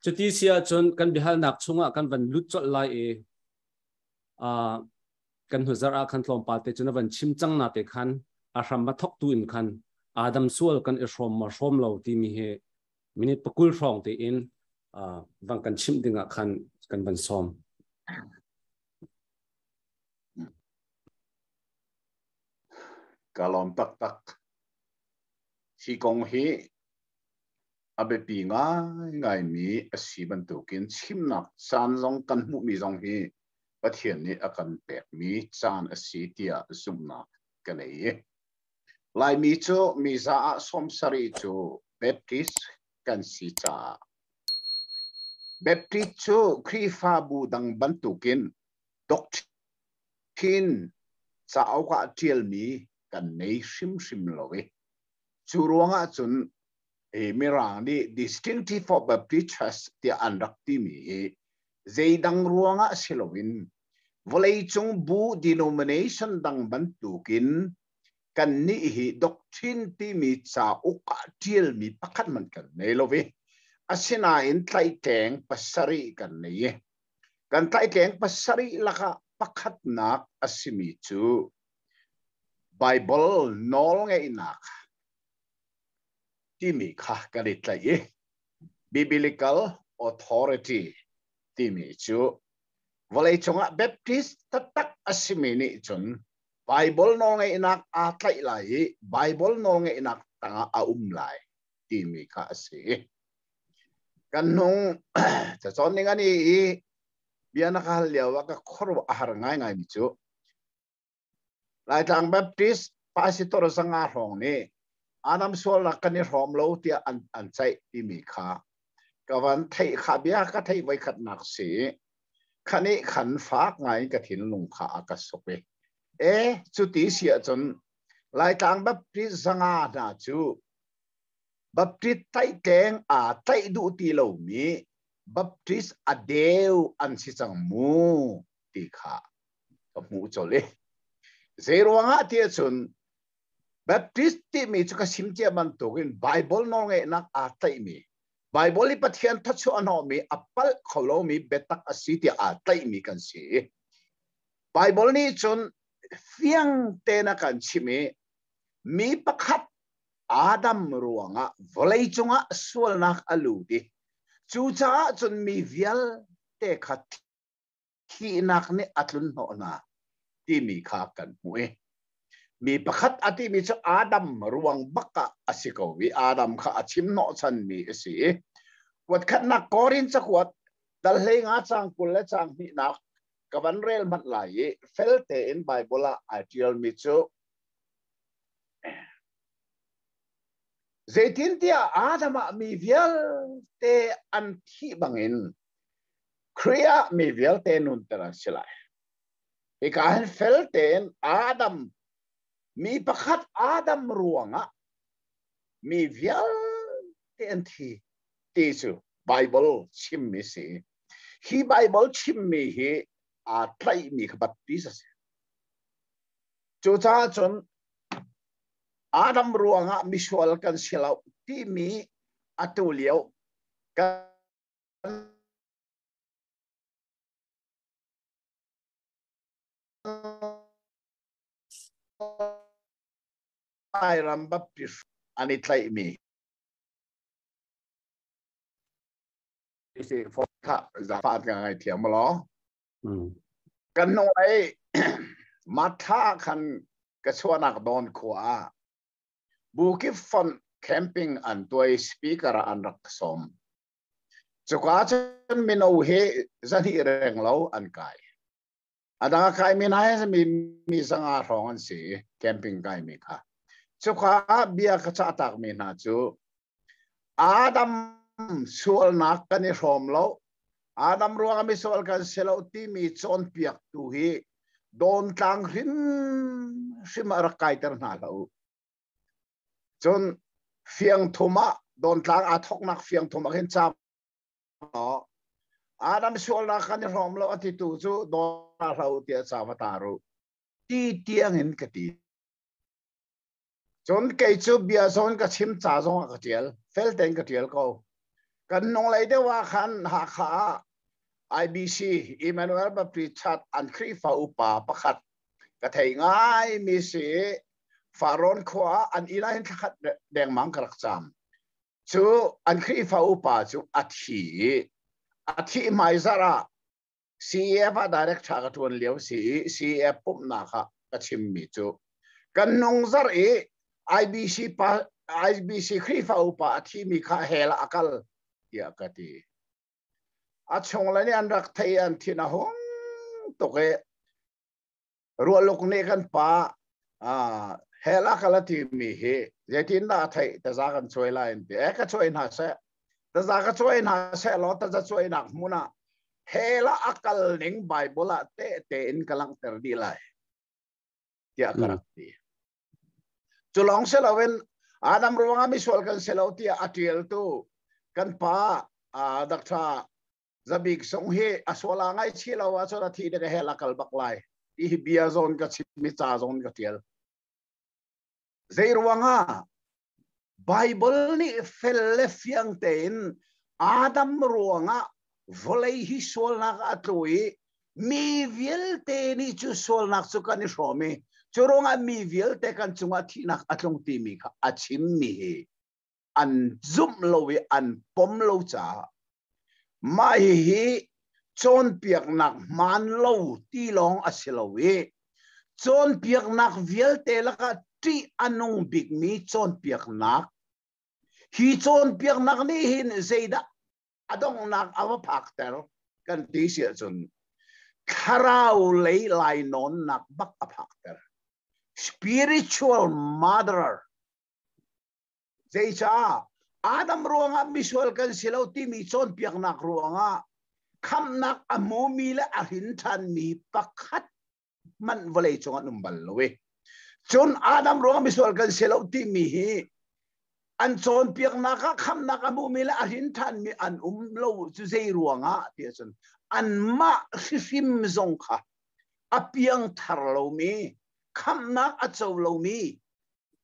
Cuti si ahcun kan biahalnak chungah kan van lut colh lai i kan hnuzarh ah khan tlawmpal te cun a van chim cang na te khan a hram a thok tu in khan Adam sual kan i hrawm ma hrawm lo timi hi minute pakul hrawng tein van kan chimh dingah khan kan van sawm. Ka lawm taktak. Hi kong hi a biapi ngaingaimi a si bantukin chimnak caan zong kan hmuhmi zong hi Pathian nih a kan pekmi caan a si tiah zumhnak ka nei. Laimi cu miza ah 70 cu Baptist kan si caah Baptist cu Khrihfabu dang bantukin doctrine cauk ah ṭialmi kan nei hrimhrim lo i cu ruangah cun hi Mirang nih distinctive of Baptist Church tiah an rak timi hi zeidang ruangah si loin vawleicung bu denomination dang bantukin kannih hi doctrine timi cauk ah ṭialmi pakhat hmanh kan nei lo i asinain tlaihtleng pasarih kan nei i kan tlaihtleng pasarih lakah pakhatnak a simi cu Bible nawlngeihnak timi kha kan i tlaih i biblical authority timi cu vawleicung ah Baptist taktak a simi nih cun Bible nawlngeihnak aa tlaih lai i Bible nawlngeihnak tangah a um lai timi kha a si. Kan hnung cacawn ning ani i bia na ka hal lio ah ka khuaruah a har ngaingai mi cu Laitlang Baptist pastor zanga hrawng nih Adam sualnak kan i hrawm lo tiah an an ceih timi kha ka van theih kha bia ka theih voikhatnak si khani khan fak ngai ka thinlung kha a ka suk i e cuti si ahcun Laitlang Baptist zanga hna cu Baptist tlaihtleng aa tlaih duh ti lomi Baptist a deu an si cang mu ti kha ka hmuh colh i zeiruangah ti ahcun Baptist timi cu ka sim cia bantukin Bible nawlngeihnak aa tlaihmi Bible i Pathian thluachuah a hnawhmi a palh kho lomi biatak a si tiah aa tlaihmi kan si. Bible nih cun fiang tein a kan chimh i mi pakhat Adam ruangah vawlei cungah sualnak a lut i cucaah cun mi vialte kha thihnak nih a tlun hnawh hna timi kha kan hmuh i mi pakhat a timi cu Adam ruang bak ah a si ko i Adam kha a chim hnawhchanmi a si i kuatkhatnak Korin cakuat dal hlei nga cang kul le cang hnihnak ka van rel hmanh lai i fel tein Bible ah ai ṭialmi cu zeitintiah Adam ah mi vialte an thih bangin Khrih ah mi vialte nunter an si lai. Hika hin fel tein Adam mi pakhat Adam ruangah mi vialte an thi ti cu Bible chimmi si. Hi Bible chimmi hi aa tlaihmi kha Baptist a si. Cucaah cun Adam ruangah misual kan si lo timi atu lio kan Lairam Baptist an i tlaihmi si kha zafa ka ngai thiam law kan nung ei matha khan ka chuanak don khua ah Bukit Font camping an tuai speaker ah an rak sawm. Cuka cun mino hi zahnih reng lo an kai. A dang a kai mi hna hi mi mi zanga hrawng an si camping kai mi kha. Cuka ah bia ka cah tak mi hna cu Adam sualnak kan i hrawm lo. Adam ruang mi sual kan si lo timi cawnpiak tu hi dawntlang hrim hrim a rak kaiter hna hlah u. Cun fiangthum ah dawntlang aa thawknak fiangthum ah khin ca Adam sualnak kan i hrawm lo a titu cu dawn hlah u tiah ca va tar u ti tiang in ka ti. Cun kei cu bia zong ka chim ca zong ah ka ṭial fel tein ka ṭial ko. Kan nung lei deuh ah khan Hakha ah IBC Emmanuel Baptist Church an Khrihfa upa pakhat ka thei ngai mi si Farrawn khua an inn ah hin thlakhat dengmang ka rak caam. Cu an Khrihfa upa cu a thi i a thih hmaizarh ah CEF ah director ka ṭuan lio si i CEF pumhnak ah ka chimmi cu kan nung zarh i IBC pa IBC Khrihfa upa a thimi kha hell ah a kal tiah ka ti. A chung le nih an rak thei an thin a hung tuk i ruahluk nih kan pa hell a kal a timi hi zeitin dah a theih taza kan cuai lai an ti. E ka cuai hna seh taza ka cuai hna seh law taza cuainak hmun ah hell ah a kal ning Bible ah tehte in ka langhter dih lai tiah ka rak ti. Cu lawng si loin Adam ruangah misual kan si lo tiah a ṭialtu kan pa Dr. Zabik Sung hi a sual a ngaihchih lo ahcun a thi dek hell a kal bak lai. Ti hi bia zawn ka chim i ca zawn ka ṭial. Zei ruangah Bible nih fel le fiang tein Adam ruangah vawlei hi sualnak a tlu i mi vialte nih cu sualnak cu kan i hrawm i cu ruangah mi vialte kan cungah thihnak a tlung timi kha a chimmi hi an zumh lo i an pom lo caah mah hihi cawnpiaknak hmaan lo ti lawng a si lo i cawnpiaknak vialte lakah ṭih a nung bikmi cawnpiaknak hi cawnpiaknak nih hin zeidah a donghnak a va phakter kan ti si ahcun thlarau lei lainawnnak bak a phakter spiritual murderer. Zeicah Adam ruangah misual kan si lo timi cawnpiaknak ruangah khamhnak a hmumi le a hrin ṭhanmi pakhat hmanh vawlei cung an um bal lo i cun Adam ruangah misual kan si lo timi hi an cawnpiaknak ah khamhnak a hmumi le a hrin ṭhanmi an um lo cu zei ruangah ti ahcun anmah hrihrim zong kha a piangthar lomi khamhnak a co lomi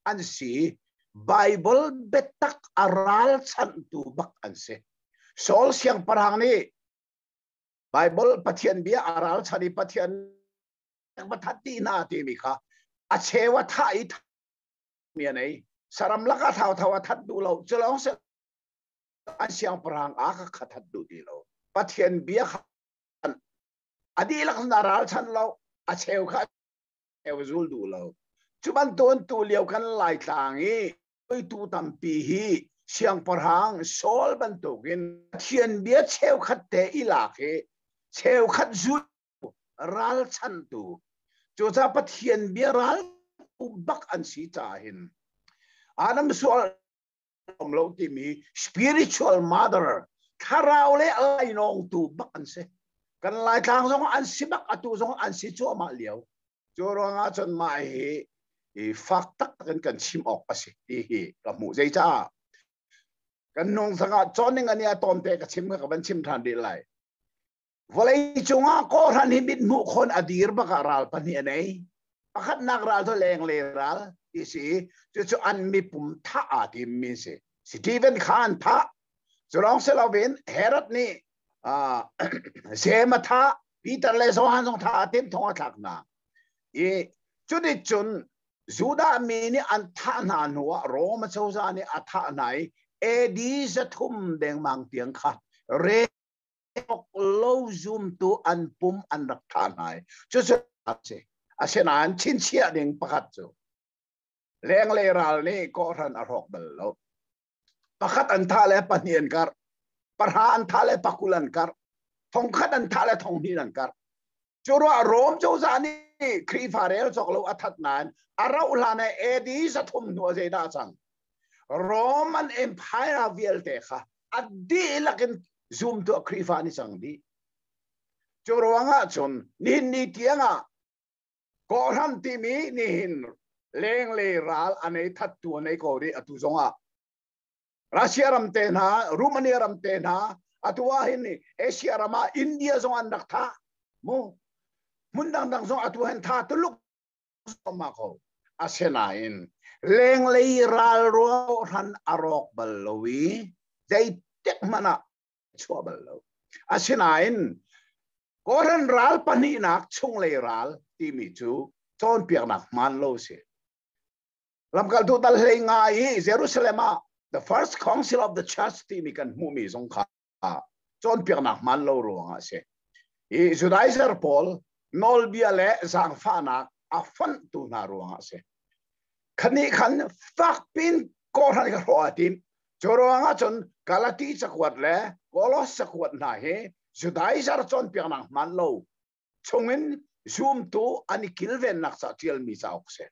an si. Bible biatak a ralchanhtu bak an si. Saul siangpahrang nih Bible Pathian bia a ralchan i Pathian va that ti hna timi kha a cheu a thah i mi a nei. Saram lak a thau thau a that duh lo. Culawng se an siangpahrang a ka kha that duh ti lo. Pathian bia kha a dihlak na ralchan lo. A cheu kha zul duh lo. Cu bantukin tu lio kan Laitlang i tu tampi hi siangpahrang Saul bantukin Pathian bia cheukhat te i lak i cheukhat zul ralchantu cucaah Pathian bia ral bak an si caah hin Adam sual um lo timi spiritual mother thlarau le lainawngtu bak an si. Kan Laitlang zong an si bak, atu zong an si cuahmah lio. Cu ruangah cun mah hi i fak taktak in kan chim awk a si ti hi ka hmuh. Zeicah kan nung sangah cawn ani a tawn te ka chim ka van chim than rih lai. Vawlei cungah kawhhran hi mit hmuh khon a dir bak ah ral pahnih a nei. Pakhatnak ral cu lenglei ral ti si. Cucu an mipum thah aa timmi si. Stephen kha an thah. Cu lawng si loin Herod nih Sem a thah, Peter le Johan zong thah a timh, thong a thlak hna. I cuticun Judah mi nih an thah hna hnuah Rome cozah nih a thah hna i AD 300 dengmang tiang kha re lo zumtu an pum an rak thah hna i cucu a si. Asinain chinchiah ding pakhat cu lenglei ral nih kawhhran a hrawk bal lo. Pakhat an thah le pahnih an karh, pahra an thah le pakul an karh, thongkhat an thah le thonghnih an karh. Cu ruah Rom cozah nih Khrihfa rel cawk lo a that nain a rauh hlan ah AD 300 hnu ah zeidah a cang? Roman Empire vialte kha a dihlak in zumtu ah Khrihfa an i cang dih. Cu ruangah cun nihin ni tiangah kawhhran timi nihin lenglei ral a nei thattu a nei ko rih atu zongah. Russia ram te hna, Romania ram te hna, atu ah hin Asia ram ah India zong an rak thah. Mu hmun dangdang zong atu hin tha tuluk ma ko. Asinain lenglei ral ruahran a rawk bal lo i zeitik hmanh ah Chuah bal lo. Asinain Koran ral pahnihnak chunglei ral timi cu cawnpiaknak hmaan lo si. Lamkaltu dal hlei nga i Jerusalem ah the first council of the church timi kan hmuhmi zong kha cawnpiaknak hmaan lo ruangah a si. Hi Judaizer pawl nawlbia le zaangfahnak a fonhtu hna ruangah a si. Khani khan fakpin kawhhran ka hrawh a tim. Cu ruangah cun Galati cakuat le Kolos cakuat hna hi Judaizer cawnpiaknak hmaan lo chungin zumtu an i kilvennak ca ṭialmi cauk a si.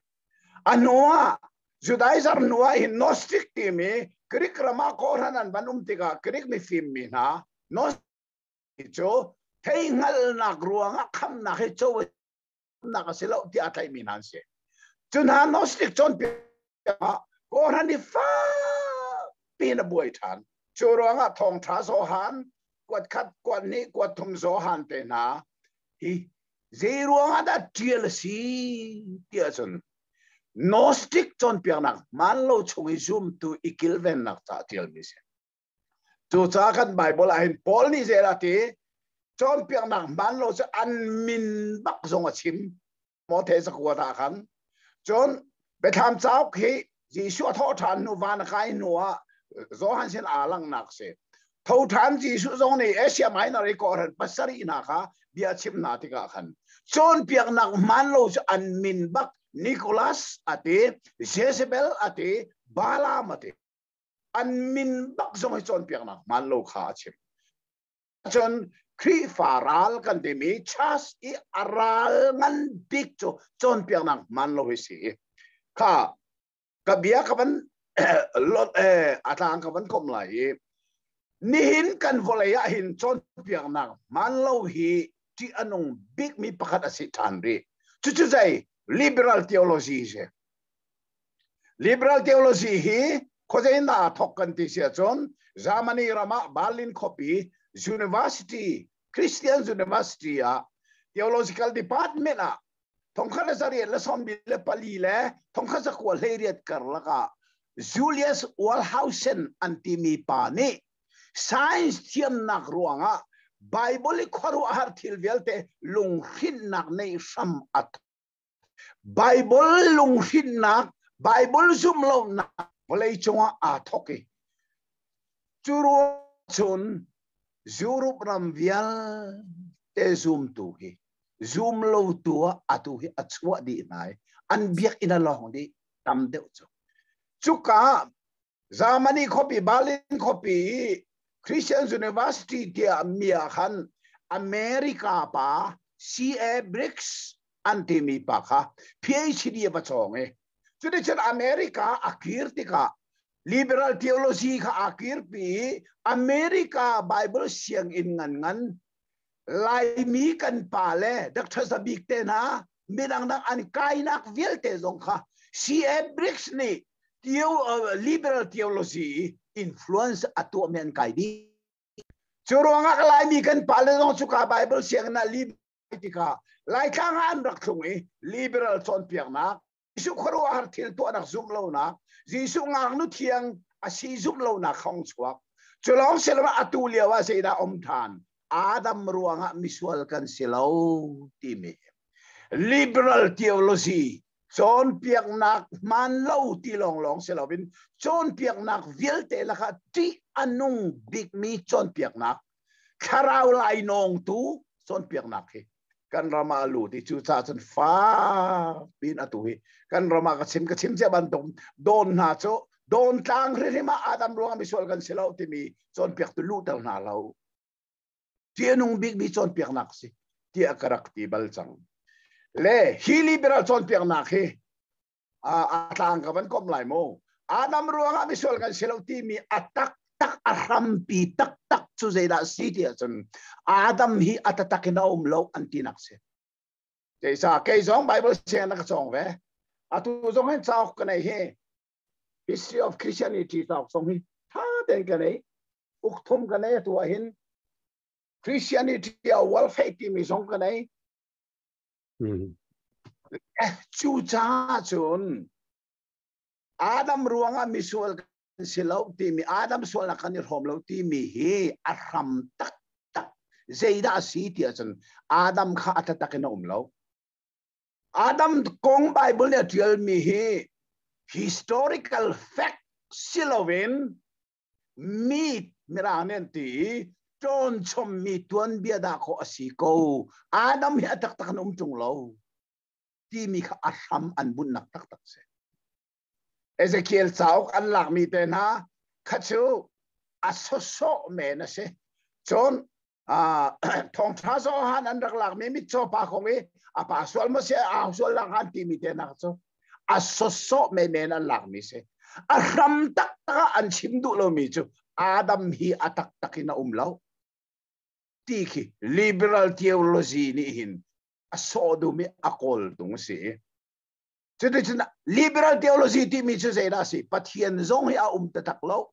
A hnuah Judaizer hnuah hin Gnostic timi Greek ram ah kawhhran an van um tikah Greek mifim mi hna Gnostic cu theihngalhnak ruangah khamnak hi co nak a si lo tiah a tlaihmi hna an si. Cu hna Gnostic cawnpiak ah kawhhran i fakpi in a buai ṭhan. Cu ruangah thawngṭha Johan kuat khat, kuat hnih, kuat thum Johan te hna hi zei ruangah dah ṭial a si ti ahcun Gnostic cawnpiaknak hmaan lo chung i zumtu i kilvennak caah ṭialmi a si. Cucaah kan Bible ah hin Paul nih zei a ti? Cawnpiaknak hmaan lo cu an min bak zong a chim. Mothe cakuat ah khan. Cun Biathlam cauk hi Jesuh a thawh ṭhan hnu van a kai hnu ah Johan sin aa langhnak si. Tho ṭhan Jesuh zong nih Asia Minor i kawhhran pasarih hna kha bia chim hna tikah khan cawnpiaknak hmaan lo cu an min bak Nicholas a ti, Jezebel a ti, Balaam a ti. An min bak zong hi cawnpiaknak hmaan lo kha a chim. Cun Khrihfa ral kan timi church i a ral ngan bik cu cawnpiaknak hmaan lo hi si. Kha ka bia ka van lot a tlang ka van kom lai i nihin kan vawlei ah hin cawnpiaknak hmaan lo hi ṭih a nung bikmi pakhat a si ṭhan rih. Cucu zei liberal theology si. Liberal theology hi khuazei na thok kan ti si ahcun Germany ram ah Berlin khuapi University Christian University ah theological department ah thongkhat le zariat le sawmbi le pali le thongkhat zakua hleiriat karlak ah Julius Wellhausen an timi pa nih science thiamnak ruangah Bible i khuaruahhar thil vialte lunghrinnak neih hram a Baibal lunghrinnak, Baibal zumh lonak vawlei cungah aa thawk i cu ruang cun Europe ram vialte zumtu hi zum lotu ah atu hi a chuah dih hna i an biakinn a lawng dih tam deuh cu. Cuka Germany khuapi Berlin khuapi i Christian University tiah mi ah khan America pa C.A. Briggs an timi pa kha PhD a va cawng i cuticun America a kir tikah liberal theology kha a kirpi i America Bible sianginn ngan ngan Laimi kan pa le Dr. Zabik te hna midang dang an kainak vialte zong kha C.A. Briggs nih liberal theology influence a tuahmi an kai dih. Cu ruangah Laimi kan pa le zong cuka Bible sianginn ah liberal tikah Laitlang ah an rak thlung i liberal cawnpiaknak Jesuh khuaruahhar thil tuahnak zumh lonak, Jesuh ngaknu thiang a si zumh lonak hong chuak. Cu lawng si lo atu lio ah zeidah um than? Adam ruangah misual kan si lo timi liberal theology cawnpiaknak hmaan lo ti lawnglawng si loin cawnpiaknak vialte lakah ṭih a nung bikmi cawnpiaknak thlarau lainawngtu cawnpiaknak hi kan ram ah a lut i cucaah cun fak piin atu hi kan ram ah ka chim cia bantuk dawn hna cu dawn tlang hrimhrim ah Adam ruangah misual kan si lo timi cawnpiaktu luhter hna lo ti a nung bikmi cawnpiaknak si tiah ka rak ti bal cang le hi liberal cawnpiaknak hi a tlang ka van komh lai mu. Adam ruangah misual kan si lo timi a taktak a hrampi taktak cu zeidah si ti ahcun Adam hi a taktak in a um lo an tinak si. Zeisa kei zong Bible sianginn ka cawng ve. Atu zong hin cauk ka nei hi History of Christianity cauk zong hi tha tein ka nei. Uk thum ka nei atu ah hin Christianity a world faith timi zong ka nei. Cucaah cun Adam ruangah misual si lo timi, Adam sualnak kan i hrawm lo timi hi a hram taktak zeidah a si ti ahcun Adam kha a taktak in a um lo. Adam kong Bible nih a ṭialmi hi historical fact si loin mi Mirang nih an ti i ṭawnchommi tuanbia dah khawh a si ko. Adam hi a taktak in um ṭung lo timi kha a hram an bunhnak taktak si. Ezekiel cauk an lakmi te hna kha cu a sawsawh men a si. Cun thawngṭha Johan an rak lakmi mitcaw pa kong i a pa sual maw si a sual lang han timi te hna cu a sawsawh menmen an lakmi si. A hram taktak ah an chim duh lomi cu Adam hi a taktak in a um lo ti khi liberal theology nih hin a sawh duhmi a kawl tung a si. Cuticun liberal theology timi cu zeidah a si? Pathian zong hi a um taktak lo.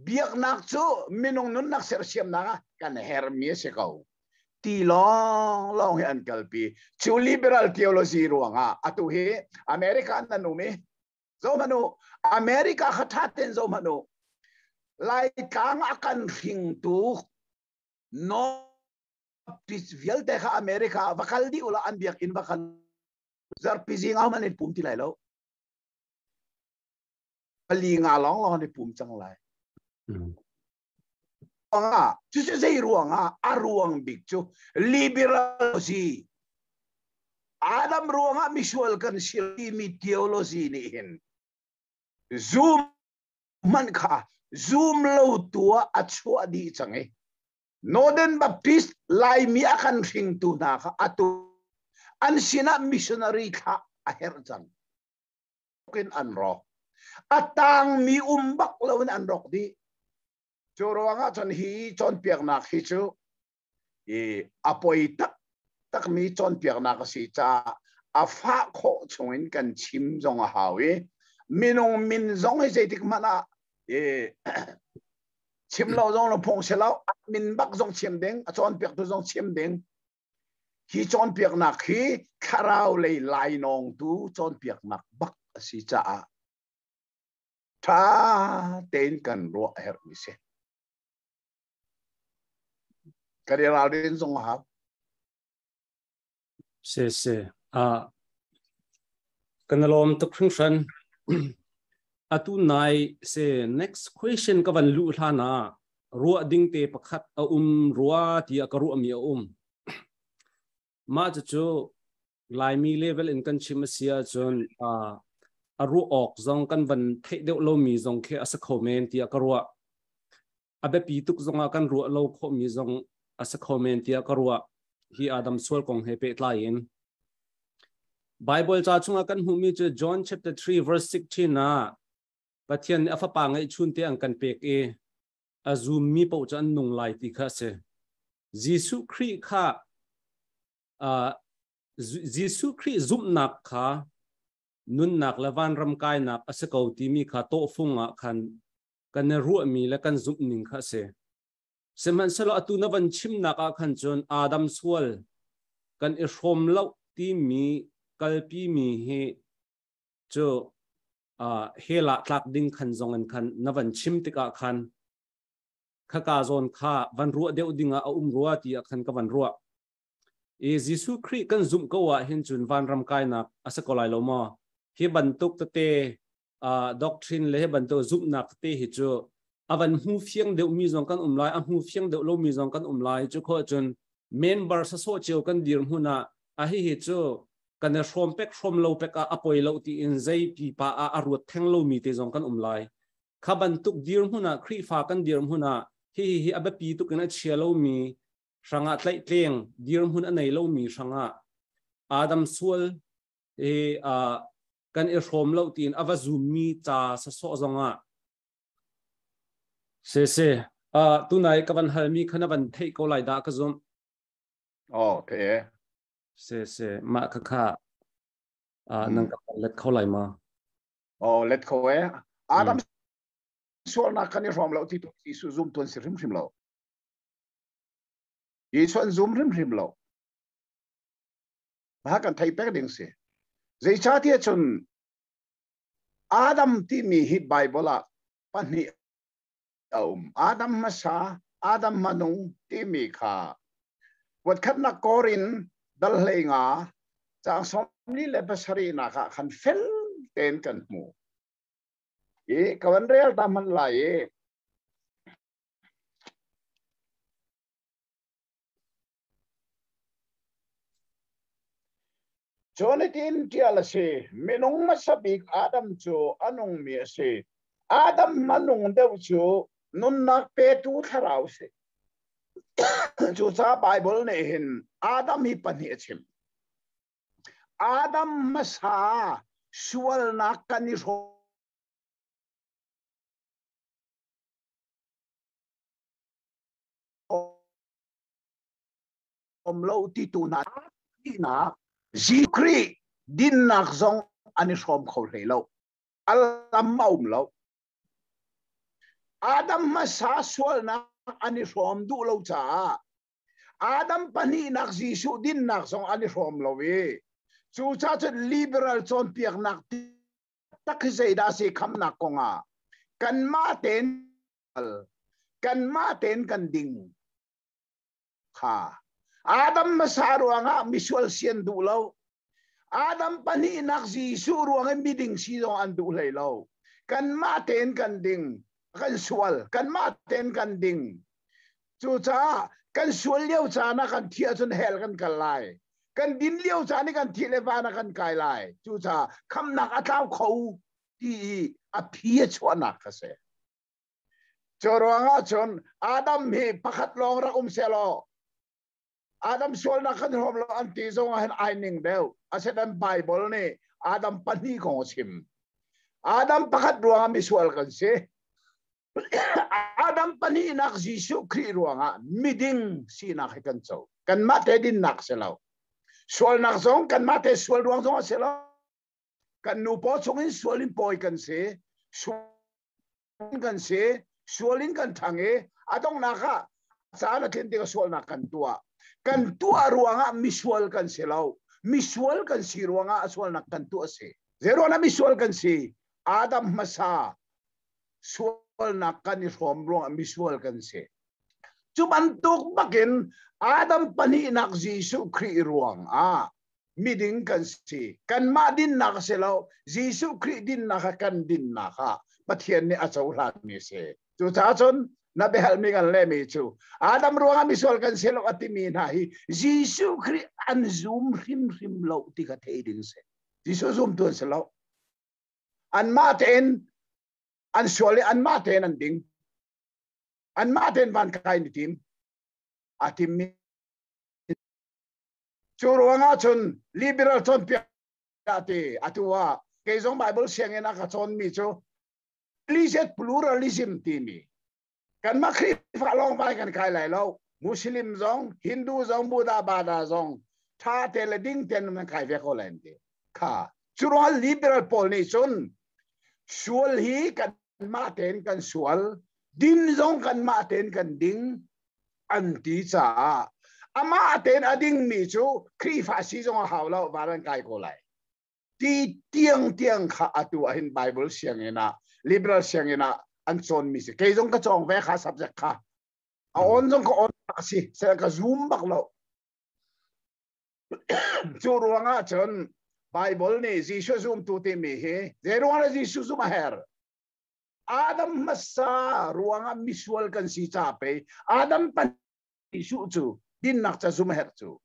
Biaknak cu minung nunnak sersiamnak ah kan hermi a si ko. Ti lawng lawng hi an kalpi. Cu liberal theology ruangah atu hi America an um i zoh hmanh u, America kha ṭha tein zoh hmanh u. Laitlang a kan hringtu no vialte kha America va kal dih ula an biakinn va kal Zarhpi zing ah hmanh in pum ti lai lo. Pali nga lawng lawng an i pum cang lai. Ruangah, cucu zei ruangah a ruang bik cu liberalogy Adam ruangah misual kan si timi theology nih hin zoom hmanh kha zoom lo tu ah a chuah dih cang i Northern Baptist Laimi a kan hringtu hna kha atu an sinah missionary thlah a herh cang. In an rawk. A tangmi um bak loin an rawk dih. Cu ruangah cun hi cawnpiaknak hi cu i a poi taktakmi cawnpiaknak a si caah a fah khawh chungin kan chim zong a hau i minung min zong hi zeitik hmanh ah i chim lo zong lo phung si lo, min bak zong chim ding, a cawnpiaktu zong chim ding. Hi cawnpiaknak hi thlarau lei lainawngtu cawnpiaknak bak a si caah ṭha tein kan ruah a herhmi si. Kan i ralrin zong a hau. Si si. Kan lawm tuk hringhran. Atu nai se next question ka van luh hlan ah ruah ding te pakhat a um rua tiah ka ruahmi a um. Mah cucu Laimi level in kan chim a si ahcun a ruah awk zong kan van theih deuh lomi zong khi a si kho men tiah ka ruah. A biapi tuk zongah kan ruah lo khawhmi zong a si kho men tiah ka ruah. Hi Adam sual kong he pehtlai in. Bible ca chungah kan hmuhmi cu John chapter 3 verse 16 ah Pathian nih a fapa ngeihchun te an kan pek i a zummi paoh cu an nung lai ti kha a si. Jesuh Khrih kha Jesuh Khrih zumhnak kha nunnak le vanram kainak a si ko timi kha tawhfung ah khan kan i ruahmi le kan zumhning kha a si. Sihmanhsehlaw atu na van chimnak ah khan cun Adam sual kan i hrawm lo timi kalpimi hi cu hell ah tlak ding khan zong in khan na van chim tikah khan khaka zawn kha van ruah deuh ding ah a um rua ti ah khan ka van ruah. I Jesuh Khrih kan zumh ko ah hin cun vanram kainak a si ko lai lo maw? Hi bantuk tete doctrine le hi bantuk zumhnak tete hi cu a van hmu fiang deuh mi zong kan um lai, a hmu fiang deuh lomi zong kan um lai. Cu khawh cun member sasawh cio kan dir hmun ah a hi hi cu kan i hrawm pek hrawm lo pek ah a poi lo tiin zei pipa ah a ruat theng lomi te zong kan um lai. Kha bantuk dirhmun ah, Khrihfa kan dirhmun ah hi hi a biapi tuk in a chia lomi hrangah, tlaihtleng dirhmun a nei lomi hrangah Adam sual hi kan i hrawm lo tiin a va zummi ca sasawh zongah se se tunai ka van halmi kha na van theih ko lai dah ka zumh. Oh, okay. Se se, mah kha kha nang ka let kho lai ma? Oh, let kho e. Adam sualnak kan i hrawm lo ti tu Jesuh zum tuan si hrimhrim lo. Jesuh an zum hrimhrim lo. Ma kan thei pek ding si. Zeicahtiah cun Adam timi hi Bible ah Pahnih a um. Adam hmasa, Adam hmanung timi kha kuatkhatnak Korin dal 15 caang 47 nak ah khan fel tein kan hmu. I ka van rel ta hman lai i Cun hitin ṭial a si, minung hmasa bik Adam cu a nungmi a si. Adam hmanung deuh cu nunnak petu thlarau a si. Cucaah Baibal nih hin Adam hi pahnih a chim. Adam hmasa sualnak kan i hrawm lo ti tu hna nak Jesuh Khrih dinnak zong an i hrawm kho hlei lo. A lam a um lo. Adam hmasa sualnak an i hrawm duh lo caah Adam pahnihnak Jesuh dinnak zong an i hrawm lo i cucaah cun liberal cawnpiaknak tak hi zeidah a si khamnak kongah kanmah tein kanmah tein kan ding kha Adam hmasa ruangah misual si an duh lo. Adam pahnihnak Jesuh ruangin miding si zong an duh hlei lo. Kanmah tein kan ding, kan sual, kanmah tein kan ding. Cucaah kan sual lio caan ah kan thih ahcun hell kan kal lai. Kan din lio caan i kan thih le van ah kan kai lai. Cucaah khamnak a tlau kho ti i a phi a chuahnak kha si. Cu ruangah cun Adam hi pakhat lawng rak um sehlaw Adam sualnak kan hrawm lo an ti zong ah hin ai ning deuh. Asinain Bible nih Adam pahnih kong a chim. Adam pakhat ruangah misual kan si. Adam pahnihnak Jesuh Khrih ruangah miding sinak hi kan co. Kanmah te dinnak si lo. Sualnak zong kanmah te sual ruang zong a si lo. Kan nu paw chungin sual in pawi kan si. Sual kan si sual in kan ṭhang i a donghnak ah caan a tlin tikah sualnak kan tuah. Kan tuah ruangah misual kan si lo. Misual kan si ruangah sualnak kan tuah si. Zeiruangah misual kan si? Adam hmasa sualnak kan i hrawm ruangah misual kan si. Cu bantuk bakin Adam pahnihnak Jesuh Khrih ruangah miding kan si. Kanmah dinnak a si lo. Jesuh Khrih dinnak ah kan dinnak ah Pathian nih a cohlanmi a si. Cucaah cun na biahalmi kan lehmi cu Adam ruangah misual kan si lo a timi hna hi Jesuh Khrih an zum hrimhrim lo ti kha thei ding si. Jesuh zumtu an si lo. Anmah tein an sual i anmah tein an ding. Anmah tein van kai ni tim. A timmi Cu ruangah cun liberal cawnpiak ti atu ah kei zong Bible sianginn ah ka cawnmi cu religious pluralism timi kanmah Khrihfa lawng vai kan kai lai lo. Muslim zong, Hindu zong, Buddha Bada zong tha te le ding ten nan kai ve ko lai ti kha. Cu ruangah liberal pawl nih cun sual hi kanmah tein kan sual, din zong kanmah tein kan ding an ti caah amah tein a dingmi cu Khrihfa si zong a hau lo, van an kai ko lai ti tiang tiang kha atu ah hin Bible sianginn ah, liberal sianginn ah an cawnmi si. Kei zong ka cawng ve kha subject kha. A on zong ka on bak si se, ka zoom bak lo. Cu ruangah cun Bible nih Jesuh zumtu timi hi zei ruangah Jesuh zum a her? Adam hmasa ruangah misual kan si ca pei Adam pan Jesuh cu dinnak ca zum a herh cu.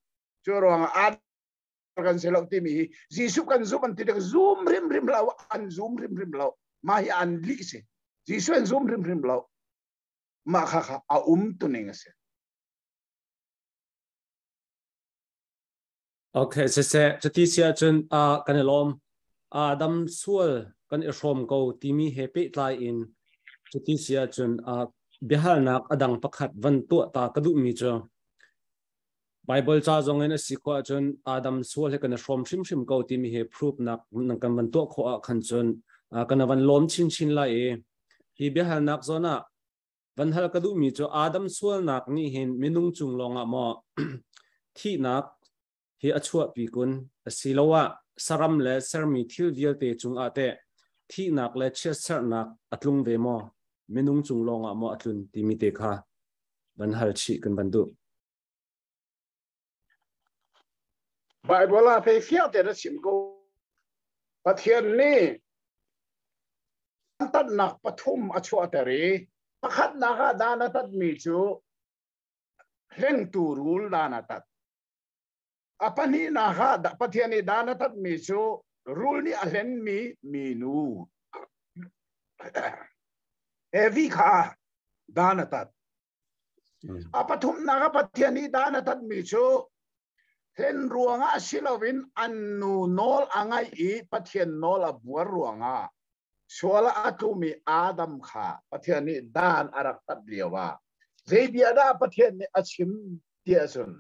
Cu ruangah Adam kan si lo timi hi Jesuh kan zum an ti tik zum hrimhrim lo, an zum hrimhrim lo. Mah hi an lih si. Jesuh an zum hrimhrim lo. Mah kha kha a um tuning a si. Okay, siseh, cuti si ahcun kan i lawm. Adam sual kan i hrawm ko timi he pehtlai in cuti si ahcun biahalnak a dang pakhat van tuah ta ka duhmi cu Bible ca zong in a si khawh ahcun Adam sual he kan i hrawm hrimhrim ko timi he proof nak nan kan van tuah khawh ah khan cun kan van lawm chinchin lai i hi biahalnak zawn ah Van hal ka duhmi cu Adam sualnak nih hin minung cung lawngah maw thihnak hi a chuahpi kun, asiloah saram le sermi thil vialte cungah teh thihnak le chiatserhnak a tlung ve maw? Minung cung lawng ah maw a tlun timi te kha van hal chih kan van duh. Bible ah pei fiang tein a chim ko. Pathian nih tatnak pathum a chuahter i pakhatnak ah dan a tatmi cu hlengtu rul dan a tat. A pahnihnak ah Pathian nih dan a tatmi cu rul nih a hlenmi minu Evi kha dan a tat. A pathumnak ah Pathian nih dan a tatmi cu hlen ruangah si loin an nu nawl a ngaih i Pathian nawl a buar ruangah sual a tlumi Adam kha Pathian nih dan a rak tat lio ah zei bia dah Pathian nih a chim ti ahcun,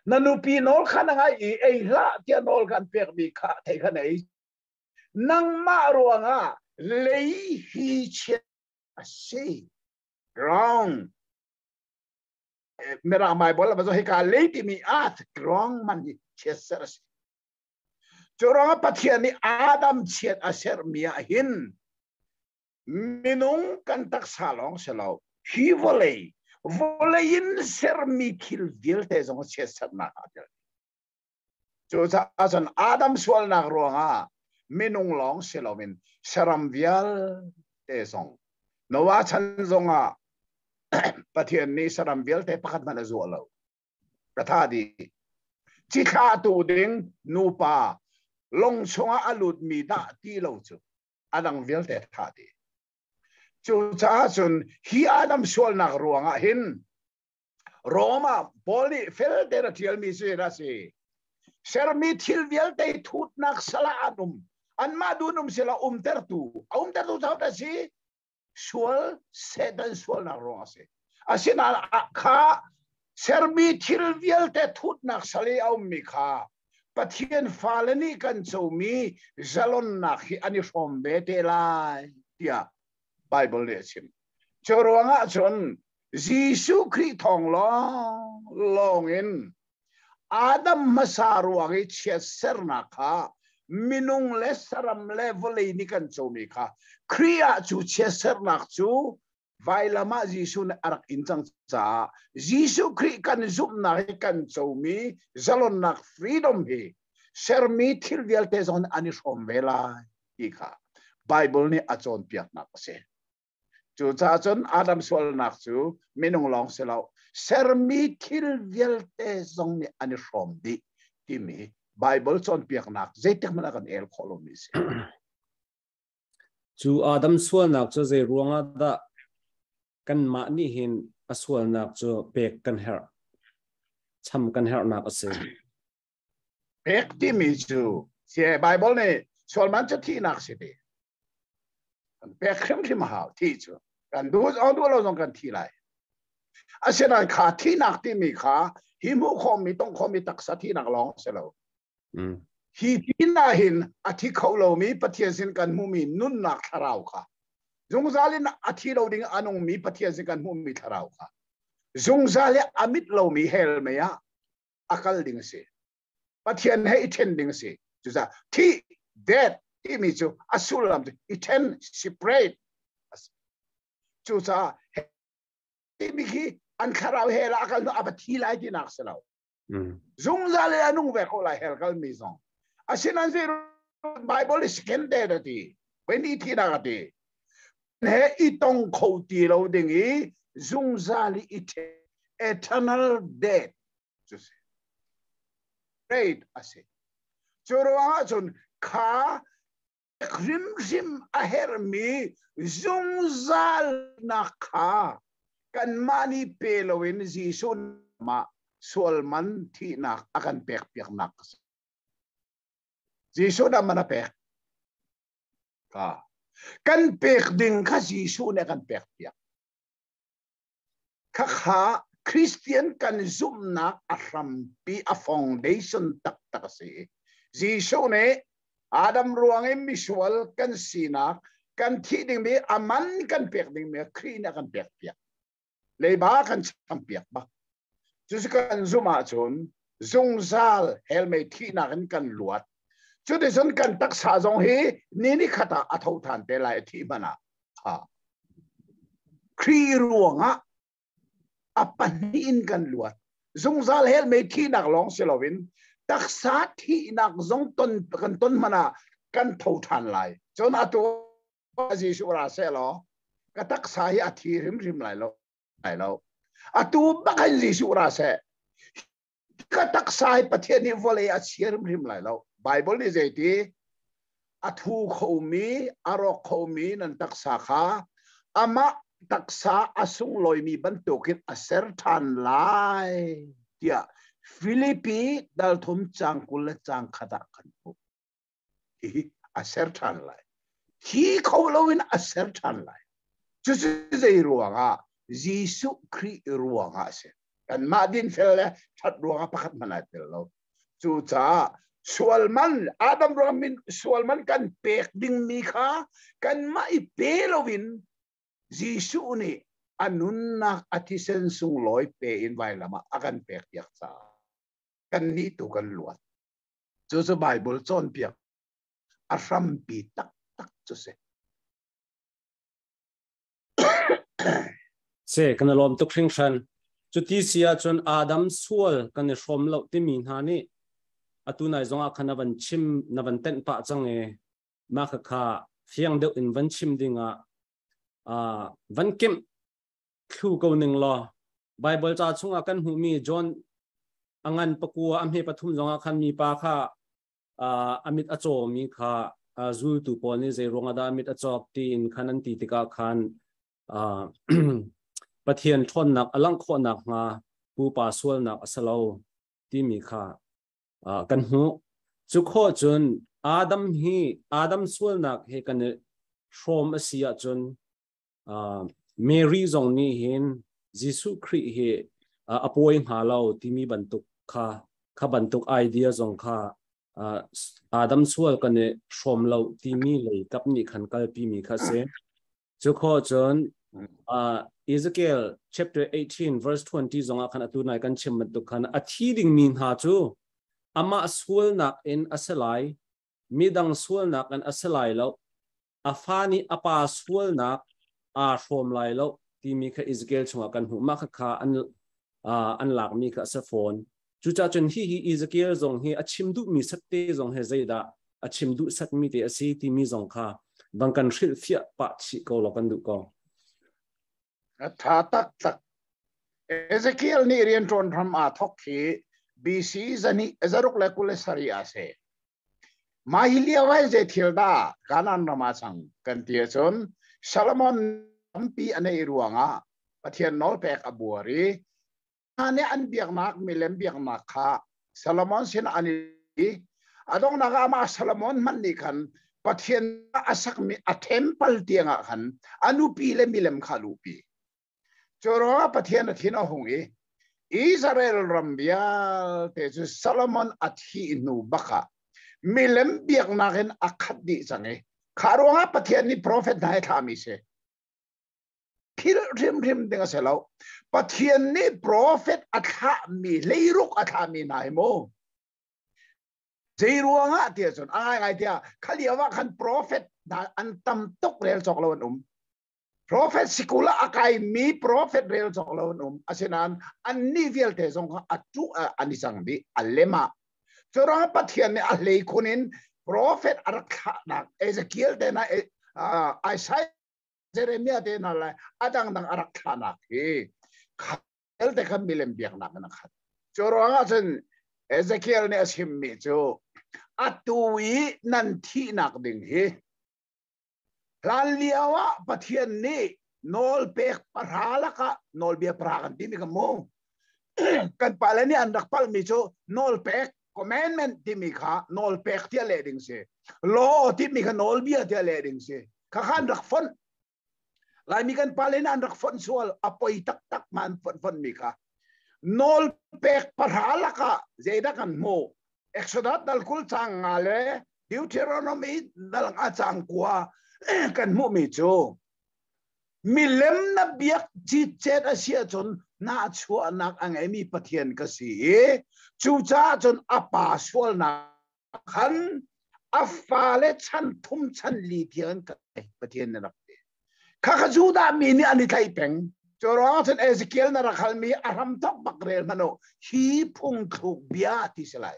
na nupi nawl kha na ngaih i ei hlah tiah nawl kan pekmi kha thei kha na ei, nangmah ruangah lei hi chiat a si. Ground Mirang Bible ah hika lei timi earth, ground man hi chiat ser a si. Cu ruangah Pathian nih Adam chiat a sermi ah hin minung kan taksa lawng si lo, hi vawlei vawlei in sermi thil vialte zong chiatsernak ah tel. Cucaah cun Adam sualnak ruangah minung lawng si loin saram vialte zong, Noah chan zongah Pathian nih saram vialte pakhat hmanh a zuah lo, ka tha dih. Cithlahtu ding nupa lawng chungah a lutmi dah ti lo cu a dang vialte thah dih. Cucaah cun hi Adam sualnak ruangah hin Rome ah Paul nih fel tein a ṭialmi cu a si. Sermi thil vialte thutnak salah an um. Anmah dun um sila umtertu. A umtertu cu a si? Sual, Satan sualnak ruang a si. Asinain kha sermi thil vialte thutnak sal i a ummi kha Pathian fale nih kan comi zalonnak hi an i hrawm ve te lai tiah Bible nih a chim. Cu ruangah cun Jesuh Khrih thawng lawng lawng in Adam hmasa ruang i chiatsernak kha minung le saram le vawlei nih kan comi kha Khrih ah cu chiatsernak cu vailam ah Jesuh nih a rak in cang caah Jesuh Khrih kan zumhnak hi kan comi zalonnak, freedom hi sermi thil vialte zong an i hrawm ve lai ti kha Bible nih a cawnpiaknak a si. Cucaah cun Adam sualnak cu minung lawng si lo, sermi thil vialte zong nih an i hrawm dih timi Bible cawnpiaknak zeitik hmanh ah kan el khawh lomi a si. Cu Adam sualnak cu zei ruangah dah kanmah nih hin a sualnak cu pek kan herh, cham kan herhnak a si? Pek timi cu si Bible nih sualman cu thihnak si ti. Kan pek hrimhrim a hau thi cu. Kan duh zong duh lo zong kan thi lai. Asinain kha thihnak timi kha hi hmuh khawhmi tong khawhmi taksa thihnak lawng si lo. Hi tin ah hin a thi kho lomi Pathian sin kan hmuhmi nunnak thlarau kha, zungzal in a thi lo ding a nungmi Pathian sin kan hmuhmi thlarau kha, zungzal i a mit lomi hell mei ah a kal ding a si. Pathian he i then ding a si. Cucaah thi, death timi cu a sullam cu i then, separate a si. Cucaah timi khi an thlarau hell ah a kal hnu a va thi lai tinak si lo. Zungzal in a nung ve ko lai hell kalmi zong. Asinain zei Bible is second death a ti. When i thinak a ti. He i tong kho ti lo ding i zungzal i eternal death cu si. Great a si. Cu ruangah cun kha hrimhrim a herhmi zungzalnak kha kanmah nih pe loin Jesuh mah sual man thihnak a kan pek piaknak a si. Jesuh dah man a pek? Ka. Kan pek ding kha Jesuh nih a kan pek piak. Khakha Christian kan zumhnak a hrampi, a foundation taktak a si. Jesuh nih Adam ruang in misual kan sinak, kan thih dingmi a man kan pek dingmi Khrih nih a kan pek piak. Leiba kan cham piak bak. Cucu kan zumh ahcun zungzal hell mei thihnak in kan luat. Cuticun kan taksa zong hi ni ni khat ah a tho than te lai a thih hmanh ah. kha Khrih ruangah a pahnih in kan luat. Zungzal hell mei thihnak lawng si loin taksa thihnak zong ton kan ton hmanh ah kan tho ṭhan lai. Cun atu Jesuh ra seh law ka taksa hi a thi hrimhrim lai lo. Lai lo. Atu bak hin Jesuh ra seh. Ka taksa hi Pathian nih vawlei a chia hrimhrim lai lo. Bible nih zeiti? A thu khomi, a rawk khomi nan taksa kha amah taksa a sunglawimi bantukin a ser ṭhan lai tiah Filipi dal thum caang 20 le caang khat ah kan hmuh. Hihi a ser ṭhan lai. Thi kho loin a ser ṭhan lai. Cucu zei ruangah? Jesuh Khrih ruangah a si. Kanmah dinfel le ṭhat ruangah pakhat hmanh ai tel lo. Cucaah sual man Adam ruang min sual man kan pek dingmi kha kanmah i pe loin Jesuh nih a nunnak a thisen sunglawi pe in vailam ah a kan pek piak caah kannih tu kan luat. Cucu Bible cawnpiak a hrampi taktak cu si. Se kan lawm tuk hringhran. Cuti si ahcun Adam sual kan i hrawm lo timi hna nih atu nai zongah khan na van chim na van tenh pah cang i mah kha fiang deuh in van chim dingah van kemh thlu ko ning law Bible ca chungah kan hmuhmi John a ngan pakua a hme pathum zongah khan mipa kha a mit a cawmi kha zultu pawl nih zei ruangah dah a mit a cawk tiin khan an ti tikah khan Pathian ṭhawnnak a langh khawhnak hnga pupa sualnak a si lo timi kha kan hmuh. Cu khawh cun Adam hi Adam sualnak he kan i hrawm a si ahcun Mary zong nih hin Jesuh Khrih hi a pawi hnga lo timi bantuk kha kha bantuk idea zong kha Adam sual kan i hrawm lo timi lei kap nih khan kalpi mi kha si. Cu khawh cun Ezekiel chapter 18 verse 20 zongah khan atu nai kan chim bantuk khan a thi dingmi hna cu amah sualnak in a si lai, midang sualnak in a si lai lo, a fa nih a pa sualnak aa hrawm lai lo timi kha Ezekiel chungah kan hmuh. Mah kha an an lakmi kha a si fawn. Cucaah cun hi hi Ezekiel zong hi a chim duhmi satte zong he zeidah a chim duh satmi te a si timi zong kha bang kan hrilh fiah pah chih ko law kan duh ko. A tha taktak. Ezekiel nih rianṭuan hram aa thawk hi BC zani 627 ah si. Mah hi lio ah zei thil dah Kanaan ram ah cang kan ti ahcun Solomon tampi a neih ruangah Pathian nawlpek a buar i hna nih an biaknak milem biaknak kha Solomon sin an i a donghnak ah amah Solomon hmanh nih khan Pathian a sakmi a temple tiangah khan a nupi le milem kha a luhpi. Cu ruangah Pathian a thin a hung i Israel ram vialte cu Solomon a thih hnu bak ah milem biaknak in a khat dih cang i kha ruangah Pathian nih profet hna hi thlahmi si. Philh hrimhrim ding a si lo. Pathian nih profet a thlahmi, leiruk a thlahmi hna hi mu. Zei ruangah tiah cun a ngaingai tiah kha lio ah khan profet hna an tam tuk rel cawk lo an um. Prophet sikul ah a kaimi prophet rel cawk lo an um. Asinain annih vialte zong kha a tu an i cang dih, a lem ah. Curang Pathian nih a hlei khun in prophet a rak thlahnak Ezekiel te hna, Isaiah, Jeremiah te hna le a dangdang a rak thlahnak hi khal te khan milem biaknak in a khat. Cu ruangah cun Ezekiel nih a chimmi cu atu i nan thihnak ding hi Hlanlio ah Pathian nih nawlpek pahra lakah nawlbia pahra kan timi kha mu. Kan pale nih an rak palhmi cu nawlpek commandment timi kha nawlpek tiah leh ding si. Law timi kha nawlbia tiah leh ding si. Kha kha an rak fonh. Laimi kan pale nih an rak fonh sual a poi taktak ma an fonh fonhmi kha. Nawlpek pahra lakah zeidah kan hmuh? Exodus dal 20 caang nga le Deuteronomy dal nga caang kua kan hmuhmi cu milem na biak citcet a si ahcun nahchuahnak a ngeimi Pathian ka si i cucaah cun a pa sualnak khan a fale chan thum chan li tiang ka Pathian na rak ti. Kha kha Judah mi nih an i tlaih peng. Cu ruangah cun Ezekiel na rak halmi a hram thok bak rel hmanh u. Hi phungthluk bia ti si lai.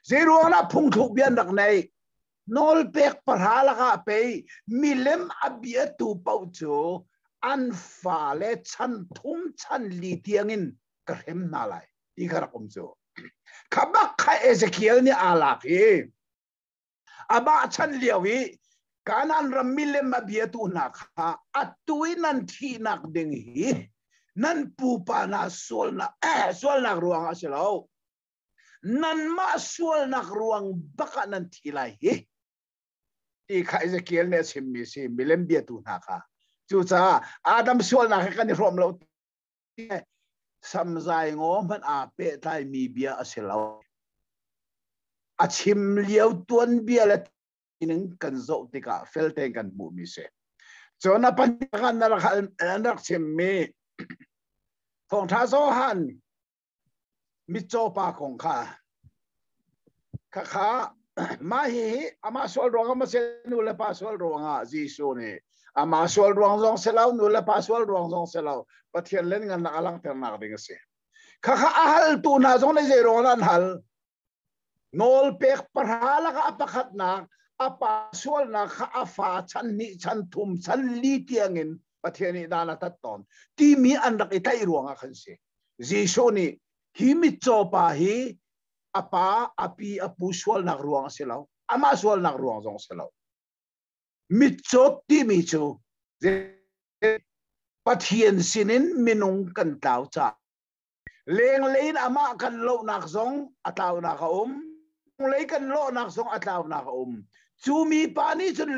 Zei ruangah dah phungthluk bia an rak neih? Nawlpek pahra lakah pei milem a biatu paoh cu an fale chan thum chan li tiangin ka hrem hna lai ti kha rak um cu. Kha bak kha Ezekiel nih aa lak i amah chan lio i Kanaan ram milem a biatu hna kha atu i nan thihnak ding hi nan pupa hna sualnak sualnak ruangah a si lo. Nanmah sualnak ruang bak ah nan thi lai hi ti kha Ezekiel nih a chimmi si milem biatu hna kha. Cucaah Adam sualnak he kan i hrawm lo samzai ngaw hmanh aa pehtlaimi bia a si lo. A chim lio tuanbia le ning kan zoh tikah fel tein kan hmuhmi si. Cun a pahnih na rak an rak chimmi thawngṭha Johan mitcaw pa kong kha khakha mah hihi amah sual ruangah maw si nu le pa sual ruangah Jesuh nih amah sual ruang zong si lo nu le pa sual ruang zong si lo Pathian len ngannak a langhternak ding a si. Khakha a haltu hna zong nih zei ruangah an hal? Nawlpek pahra lakah a pakhatnak a pa sualnak kha a fa chan hnih chan thum chan li tiangin Pathian nih dan a tat tawn timi an rak i tlaih ruangah khan si. Jesuh nih hi mitcaw pa hi a pa a pi a pu sualnak ruang a si lo amah sualnak ruang zong a si lo mitcawt timi cu Pathian sinin minung kan tlau ca lenglei in amah kan lohnak zong a tlaunak a um lei kan lawhnak zong a tlaunak a um cu mi pa nih cun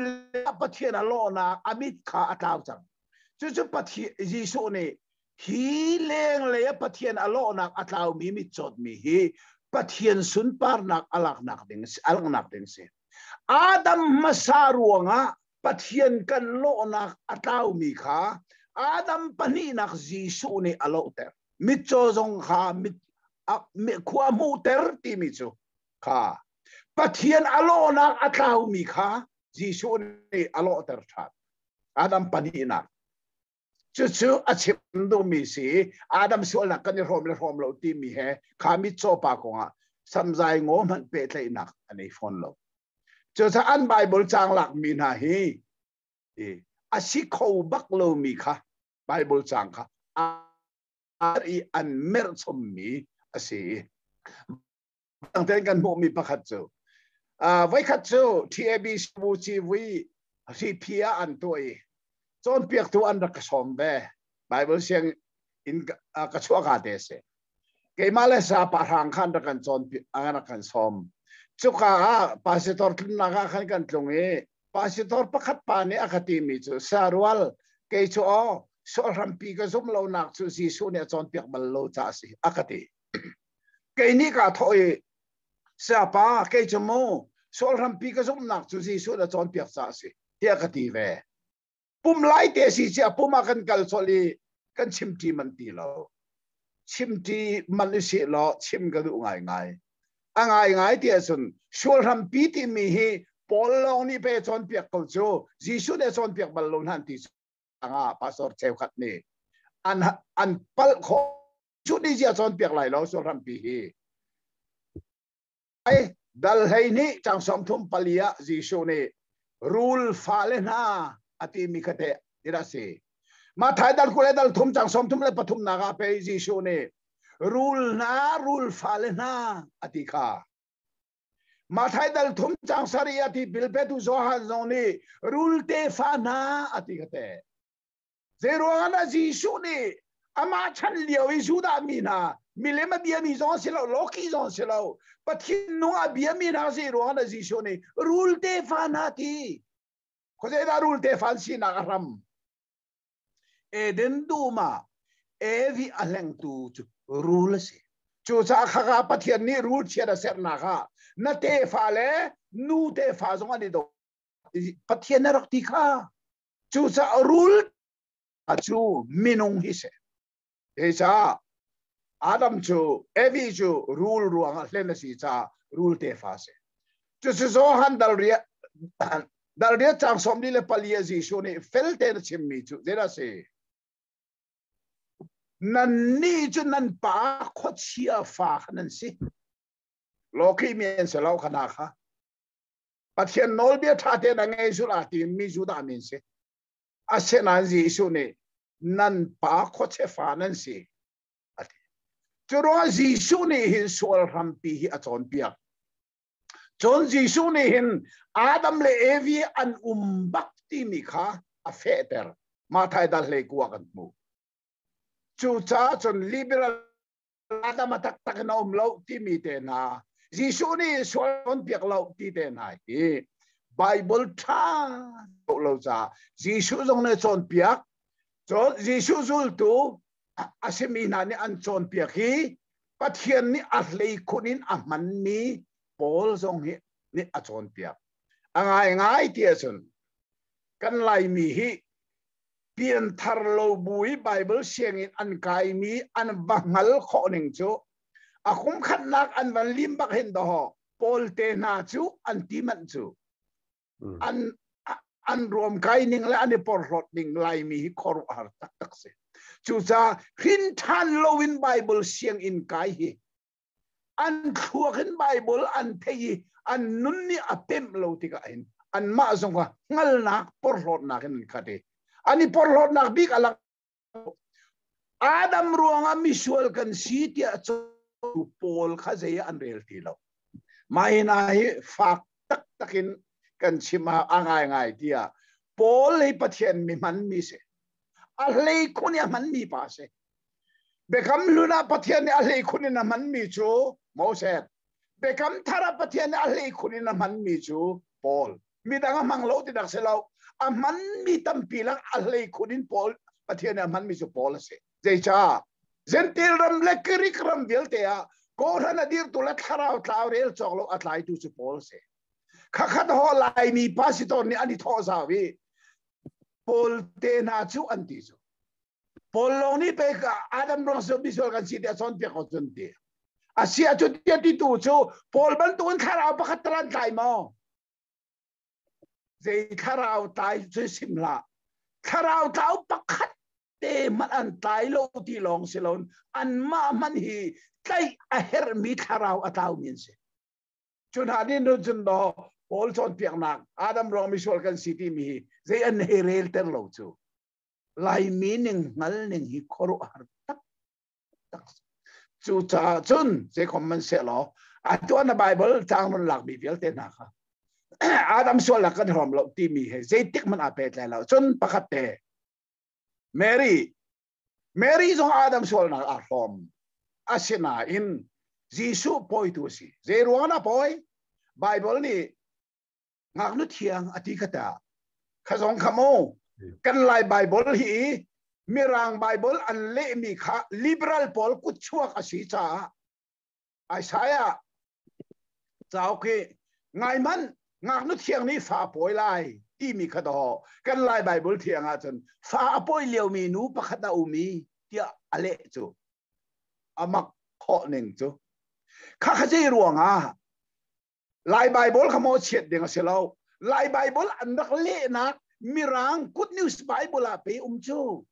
Pathian a lawhnak a mit kha a tlau cang cucu Pathian Jesuh nih hi lenglei a Pathian a lawhnak a tlaumi mitcawtmi hi Pathian sunparnak a laknak ding a langhnak ding si Adam hmasa ruangah Pathian kan lawhnak a tlaumi kha Adam pahnihnak Jesuh nih a lohter. Mitcaw zong kha mit khua hmuhter timi cu kha Pathian a lawhnak a tlaumi kha Jesuh nih a lawhter ṭhan. Adam pahnihnak. Cucu a chim duhmi si Adam sualnak kan i hrawm le hrawm lo timi he kha mitcaw pa kongah samzai ngaw hmanh pehtlaihnak a nei fawn lo. Cucaah an Bible caang lakmi hna hi a si kho bak lomi kha Bible caang kha i an merh chommi a si. Dang tein kan hmuhmi pakhat cu voikhat cu TABC civui hriphi ah an tuah i cawnpiaktu an rak ka sawm ve. Bible siang in ka chuah ka te si. Keimah le sa pahrang khan rak kan cawn rak kan sawm. Cuka ah pastor tlunnak ah khan kan tlung i pastor pakhat pa nih a ka timi cu sarual kei cu aw sual hrampi ka zum lonak cu Jesuh nih a cawnpiak bal lo ca a si a ka ti. Kei nih kaa thawh i sayapa kei cu mu sual hrampi ka zumhnak cu Jesuh nih a cawnpiak ca a si tiah ka ti ve. Pum lai te si cia pum ah kan kal colh i kan chimṭi man ti lo. Chimṭi man i sih law chim ka duh ngaingai. A ngaingai ti ahcun sual hrampi timi hi Paul lawng nih pe cawnpiak ko cu Jesuh nih a cawnpiak bal lo hna an ti ah pastor cheukhat nih an an palh khawh cu nih zia cawnpiak lai lo sual hrampi hi ai dal hlei nih cang 34 ah Jesuh nih rul fale hna a timi kha teh ti si Mathai dal 23 dal 3 cang 33 nak ah pei Jesuh nih rul hna rul fale hna a ti kha Mathai dal 3 cang 7 a ti pil petu Johan zong nih rul tefa hna a ti kha teh Zeiruangah dah Jesuh nih amah chan lio i Judah mi hna milem a biami zong a si lo, lawki zong a si lo, Pathian nung a biami hna zeiruangah dah Jesuh nih rul tefa hna ti? Khuazei dah rul tefa an sinak a hram? Eden dum ah Evi a hlengtu cu rul a si. Cucaah khaka Pathian nih rul chiat a sernak ah na tefa le nu tefa zong an i do. Pathian a rak ti kha. Cucaah rul cu minung hi si. Hi Adam cu Evi cu rul ruangah hlen a si caah rul tefa a si. Cucu Johan dal riah Dal riat caang 44 ah Jesuh nih fel tein a chimmi cu zeidah a si? Nannih cu nan pa khuachia fa kha nan si. Lawkih mi an si lo kha hna kha. Pathian nawlbia ṭha tein a ngei zulh aa timmi Judah mi an si. Asinain Jesuh nih nan pa khuachia fa nan si a ti. Cu ruangah Jesuh nih hin sual hrampi hi a cawnpiak. Cun Jesuh nih hin Adam le Evi an um bak timi kha a fehter. Mathai dal hlei kua kan hmuh. Cucaah cun liberal Adam a taktak in a um lo timi te hna, Jesuh nih sual cawnpiak lo ti te hna hi Bible ṭha lo caah Jesuh zong nih cawnpiak. Cun Jesuh zultu a simi hna nih an cawnpiak hi Pathian nih a hleikhun in a hmanmi Paul zong hi nih a cawnpiak. A ngaingai ti ahcun kan Laimi hi pianthar lo bu i Bible sianginn an kaimi an va hngal khawh ning cu a kum khatnak an van lim bak hin dawh Paul te hna cu an ti manh cu an an ruam kai ning le an i porhlawt ning Laimi hi khuaruahhar taktak si. Cucaah hrin ṭhan loin Bible sianginn kai hi an thluak in Bible an thei i an nun nih a pemh lo tikah hin anmah zong kha hngalnak porhlawtnak in an khat i an i porhlawtnak bik a lang. Adam ruangah misual kan si tiah Paul kha zei ah an rel ti lo. Mah hi hna hi fak taktak in kan chim ah a ngaingai tiah Paul hi Pathian mi hmanmi si. A hlei khun i a hmanmi pa si. Biakam hlun ah Pathian nih a hlei khun in a hmanmi cu Moses. Biakam thar ah Pathian nih a hlei khun in a hmanmi cu Paul. Midang a hmang lo ti dak si lo. A hmanmi tampi lak a hlei khun in Paul Pathian nih a hmanmi cu Paul a si. Zeicah? Gentil ram le Greek ram vialte ah kawhhran a dirtu le thlarau tlau rel cawk lo a tlaitu cu Paul a si. Khakhat ho Laimi pasitor nih an i thawh zau i Paul te hna cu an ti cu. Paul lawng nih pei Adam ruang si misual kan si tiah cawnpiak ko cun ti. A si ahcun tiah titu cu Paul bantukin thlarau pakhat tal an tlai maw? Zei thlarau tlai cu sim hlah. Thlarau tlau pakhat te hmanh an tlai lo ti lawng si loin anmah hmanh hi tlaih a herhmi thlarau a tlaumi an si. Cu hna nih nun cun daw Paul cawnpiaknak Adam ruang misual kan si timi hi zei an hei relter lo cu. Laimi ning hngal ning hi khuaruahhar tak tak. Cucaah cun zeikhom man seh law atu na Bible caang run lakmi vialte hna kha Adam sualnak kan hrawm lo timi he zeitik hmanh aa pehtlai lo. Cun pakhat te Mary Mary zong Adam sualnak aa hrawm. Asinain Jesuh pawitu a si. Zei ruang dah pawi? Bible nih ngaknu thiang a ti kha ta. Kha zong kha mu. Kan Lai Bible hi Mirang Bible an lehmi kha liberal pawl kutchuak a si caah Isaiah cauk hi ngai hmanh ngaknu thiang nih fa a pawi lai timi kha daw kan Lai Bible thiang ahcun fa a pawi liomi nu pakhat a um i tiah a leh cu a mak khawh ning cu kha kha zei ruangah Lai Bible kha maw chiat ding a si lo Lai Bible an rak lehnak Mirang Good News Bible ah pe um cu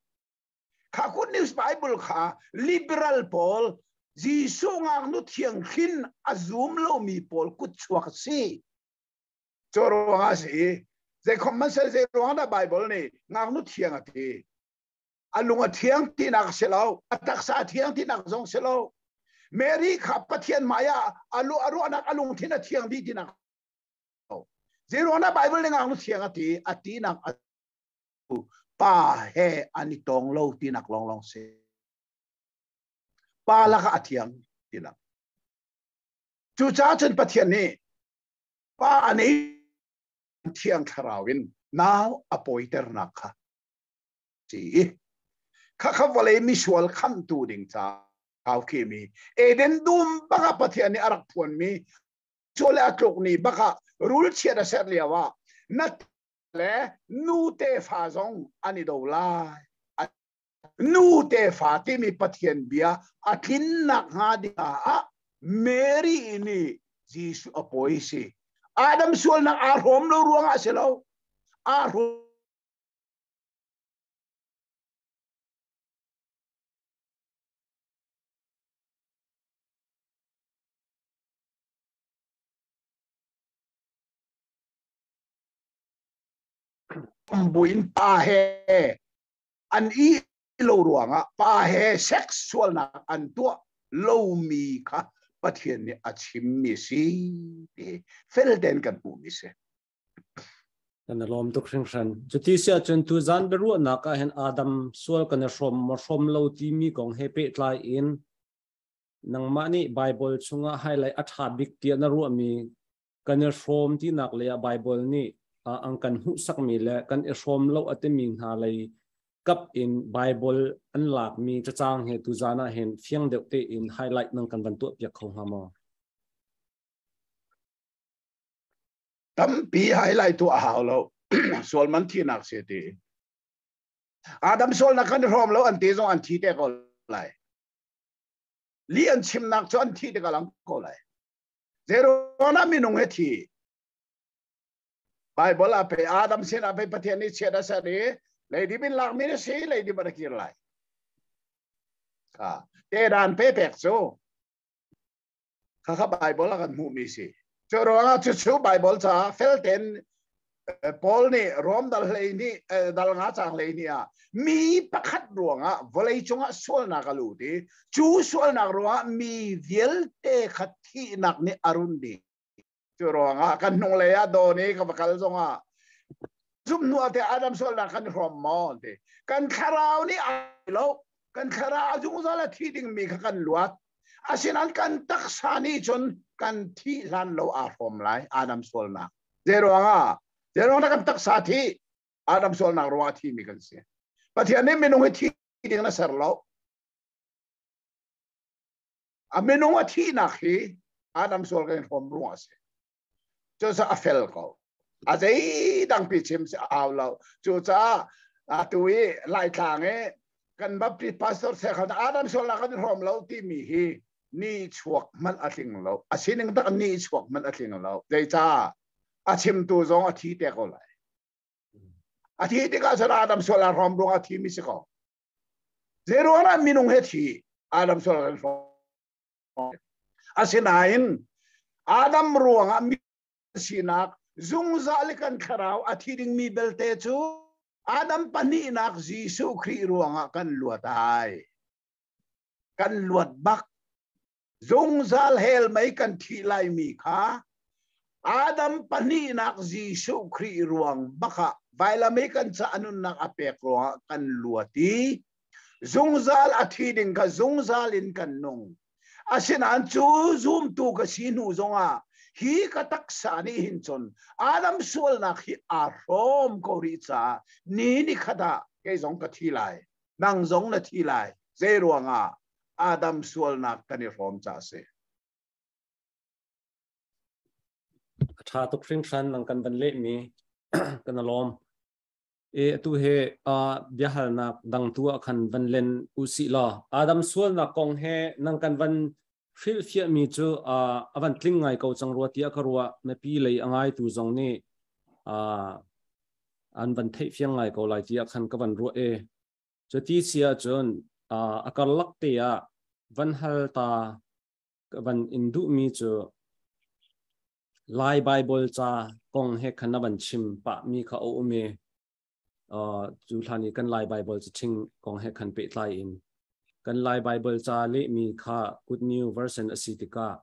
Kha Good News Bible kha liberal pawl Jesuh ngaknu thianghlim a zum lomi pawl kutchuak a si. Cu ruangah a si i zeikhom hmanh zei ruang dah Bible nih ngaknu thiang a ti. A lung a thiang tinak a si lo, a taksa a thiang tinak zong si lo. Mary kha Pathian hmai ah a lu a ruahnak a lungthin a thiang dih tinak. Zei ruang dah Bible nih ngaknu thiang a ti? A tinak a pa he an i tong lo tinak lawnglawng si. Pa lakah a thiang tinak. Cucaah cun Pathian nih pa a nei thiang thlarau in nau a pawiternak kha si i khakha vawlei misual khamhtu ding ca mi Eden dum baka Pathian nih a rak phuanmi cu le a tluk ni baka rul chiat a ser lio ah na le nu tefa zong an i do lai. Nu tefa timi Pathian bia a tlinnak hnga ding ah Mary nih Jesuh a pawi si. Adam sualnak aa hrawm lo ruangah a si lo. Aa buin pa he an i lo ruangah pa he sex sualnak an tuah lomi kha Pathian nih a chimmi si ti fel tein kan hmuhmi si. Kan lawm tuk hringhran. Cuti si ahcun tuzan biaruahnak ah hin Adam sual kan i hrawm maw hrawm lo timi kong he pehtlai in nangmah nih Bible chungah highlight a ṭha bik tiah na ruahmi kan i hrawm tinak lei ah Bible nih an kan hmuhsakmi le kan i hrawm lo a timi hna lei kap in Bible an lakmi cacang he tuzan ah hin fiang deuh tein highlight nang kan van tuah piak kho hnga maw? Tampi highlight tuah a hau lo. Sual man thinak si ti. Adam sualnak kan i hrawm lo an ti zong an thi te ko lai. Li an chimnak cu an thi te ka lang ko lai. Zeruang minung he thi. Bible a pe Adam sin a pe Pathian nih chiat a ser i leidip in lak mi na si leidip a kir lai. Kha te dan pe pek cu kha kha Bible a kan hmuh mi si. Cu ruangah cu cu Bible ca fel ten Paul nih Rom dal hlei ni dal nga cang hlei ni ah mi pakhat ruangah vawlei cungah sualnak a lut i cu sualnak ruangah mi vialte kha thihnak nih a run dih. Cu ruangah kan hnunglei ah dawn i ka va kal zongah zum hnu ah te Adam sualnak kan hrawm maw ti kan thlarau nih a lo kan thlarau a zungzal a thi dingmi kha kan luat asinain kan taksa nih cun kan thih hlan lo aa hrawm lai Adam sualnak Zeiruangah? Zeiruangah kan taksa thi Adam sualnak ruangah thimi kan si. Pathian nih minung hi thi ding na ser lo. A minung a thihnak hi Adam sual kan hrawm ruangah a si. Cucaah a fel ko. A zeidang pi chim si au lo. Cucaah atu i Laitlang i kan Baptist pastor se khan Adam sualnak kan hrawm lo timi hi ni chuak hmanh a tling lo a sining tak ni chuak hmanh a tling lo zeicah a chimtu zong a thi te ko lai a thi tikah cun Adam sual a hrawm ruang a thi mi si ko zeiruang ah minung he thi Adam sual kan hrawm asinain Adam ruangah mi sinak zungzal kan thlarau a thi dingmi belte cu Adam pahnihnak Jesuh Khrih ruangah kan luat ai kan luat bak zungzal hell mei kan thih laimi kha Adam pahnihnak Jesuh Khrih ruang bakah vailam i kan ca nunnak a pek ruangah kan luat i zungzal a thi ding kha zungzal in kan nung asinain cu zumtu ka si hnu zongah hi ka taksa nih hin cun Adam sualnak hi aa hrawm ko rih caah ni ni khat ah kei zong ka thi lai nang zong na thi lai zei ruangah Adam sualnak kan i hrawm ca si A ṭha tuk hringhran nang kan van lehmi kan lawm. E atu he biahalnak dang tu ah khan van len u sih law Adam sualnak kong he nang kan van hrilhfiahmi cu a van tling ngai ko cang rua tiah ka ruah mipi lei a ngaitu zong nih an van theih fiang ngai ko lai tiah khan ka van ruah e cuti si ahcun a karlak te ah van hal ta ka van in duhmi cu Lai Bible ca kong he khan na van chim pah mi kha a um i cu hlan i kan Lai Bible ca ching kong he khan pehtlai in kan Lai Bible ca lehmi kha Good New Version a si tikah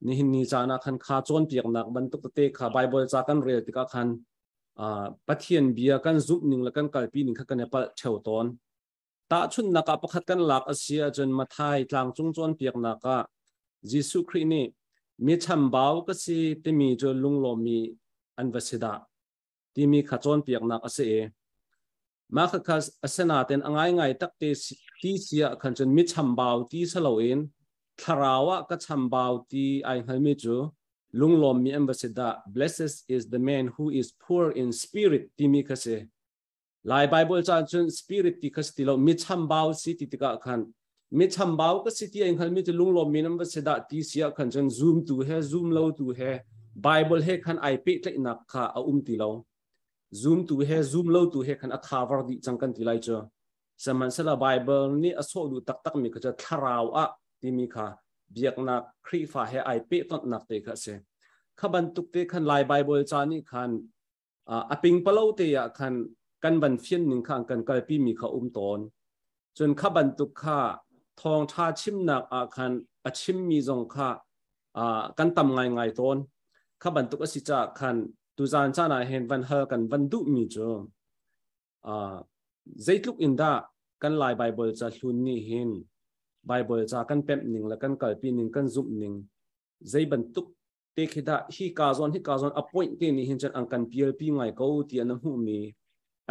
nihin ni caan ah khan kha cawnpiaknak bantuk tete kha Bible ca kan rel tikah khan Pathian bia kan zumh ning le kan kalpi ning kha kan i palh theo tawn. Tahchunhnak ah pakhat kan lak a si ahcun Mathai tlangcung cawnpiaknak ah Jesuh Khrih nih mi chambau ka si timi cu lunglawmmi an va si dah timi kha cawnpiaknak a si i mah khakha asinain a ngaingai tak te ti si ah khan cun mi chambau ti si loin thlarau ah ka chambau ti ai hngalmi cu lunglawmmi an va si dah blessed is the man who is poor in spirit timi kha si Lai Bible ca cun spirit ti kha si ti lo mi chambau si ti tikah khan mi chambau ka si ti ai hngalmi cu lunglawmmi nan va si dah ti si ah khan cun zoom tu he zoom lo tu he Bible he khan ai pehtlaihnak kha a um ti lo. Zoom tu he zoom lo tu he khan a cover dih cang kan ti lai cu. Sihmanhsehlaw Bible nih a sawh duh taktak mi kha cu thlarau ah timi kha biaknak Khrihfa he ai pehtonhnak te kha a si. Kha bantuk te khan Lai Bible ca nih khan a pingpalo te ah khan kan van fian ning kha an kan kalpi mi kha um tawn. Cun kha bantuk kha thawngṭha chimnak ah khan a chimmi zong kha kan tam ngaingai tawn. Kha bantuk a si caah khan tuzaan caan ah hin van hal kan van duhmi cu zeitluk in dah kan Lai Baibal ca hlun nih hin Baibal ca kan pemh ning le kan kalpi ning kan zumh ning zei bantuk te khi dah hi ka zawn hi ka zawn appoint te nih hin cun an kan pialpi ngai ko ti an hmuh mi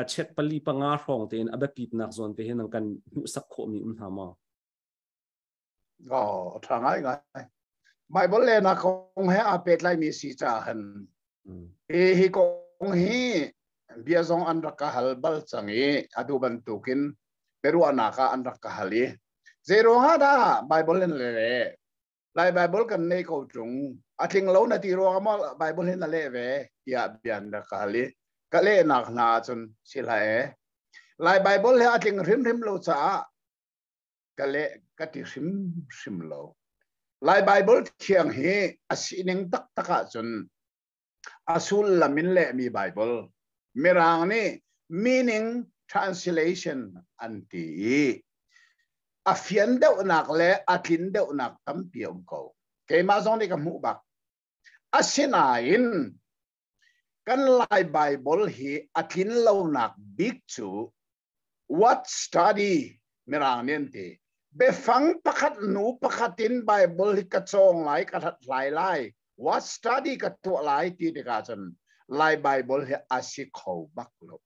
a chet pali panga hrawng tein a biapitnak zawn te hin an kan hmuhsak khawh mi um hna maw? Oh, tha ngai ngai. Bible le na kong he aa pehtlai mi si ca han. Hi hi kong hi bia zong an rak ka hal bal cang i atu bantukin biaruahnak ah an rak ka hal i zeiruang ah dah Bible in le Lai Bible kan nei ko ṭung a tling lo na ti ruang ah maw Bible hin na leh ve tiah bia an rak ka hal i ka lehnak hna ahcun si hlah e Lai Bible he a tling hrimhrim lo caah ka leh ka ti hrimhrim lo. Lai Bible thiang hi a sining taktak ahcun a sullam in lehmi Bible Mirang nih meaning translation an ti i a fian deuhnak le a tlin deuhnak tampi a um ko. Keimah zong nih ka hmuh bak. Asinain kan Lai Bible hi a tlin lonak bik cu what study Mirang nih an ti. Biafang pakhat hnu pakhat in Bible hi ka cawng lai, ka hlathlai lai, what study ka tuah lai ti tikah cun Lai Bible hi a si kho bak lo.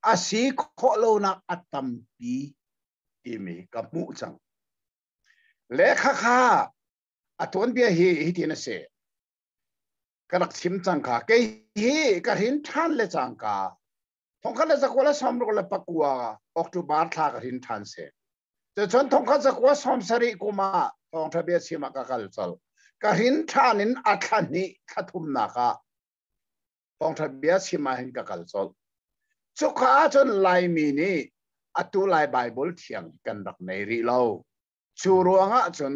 A si khawh lonak a tampi timi ka hmuh cang. Le khakha a tuanbia hi hitin a si. Ka rak chim cang kha. Kei hi ka hrin ṭhan le cangka thongkhat le zakua le sawmruk le pakua October thla ka hrin ṭhan si. Cucun thongkhat zakua 70 kum ah thawngṭha bia chim ah ka kal colh. Ka hrin ṭhan in a thla hnih thla thumnak ah thawngṭha bia chim ah hin ka kal colh. Cuka ahcun Laimi nih atu Lai Bible thiang kan rak nei rih lo. Cu ruangah cun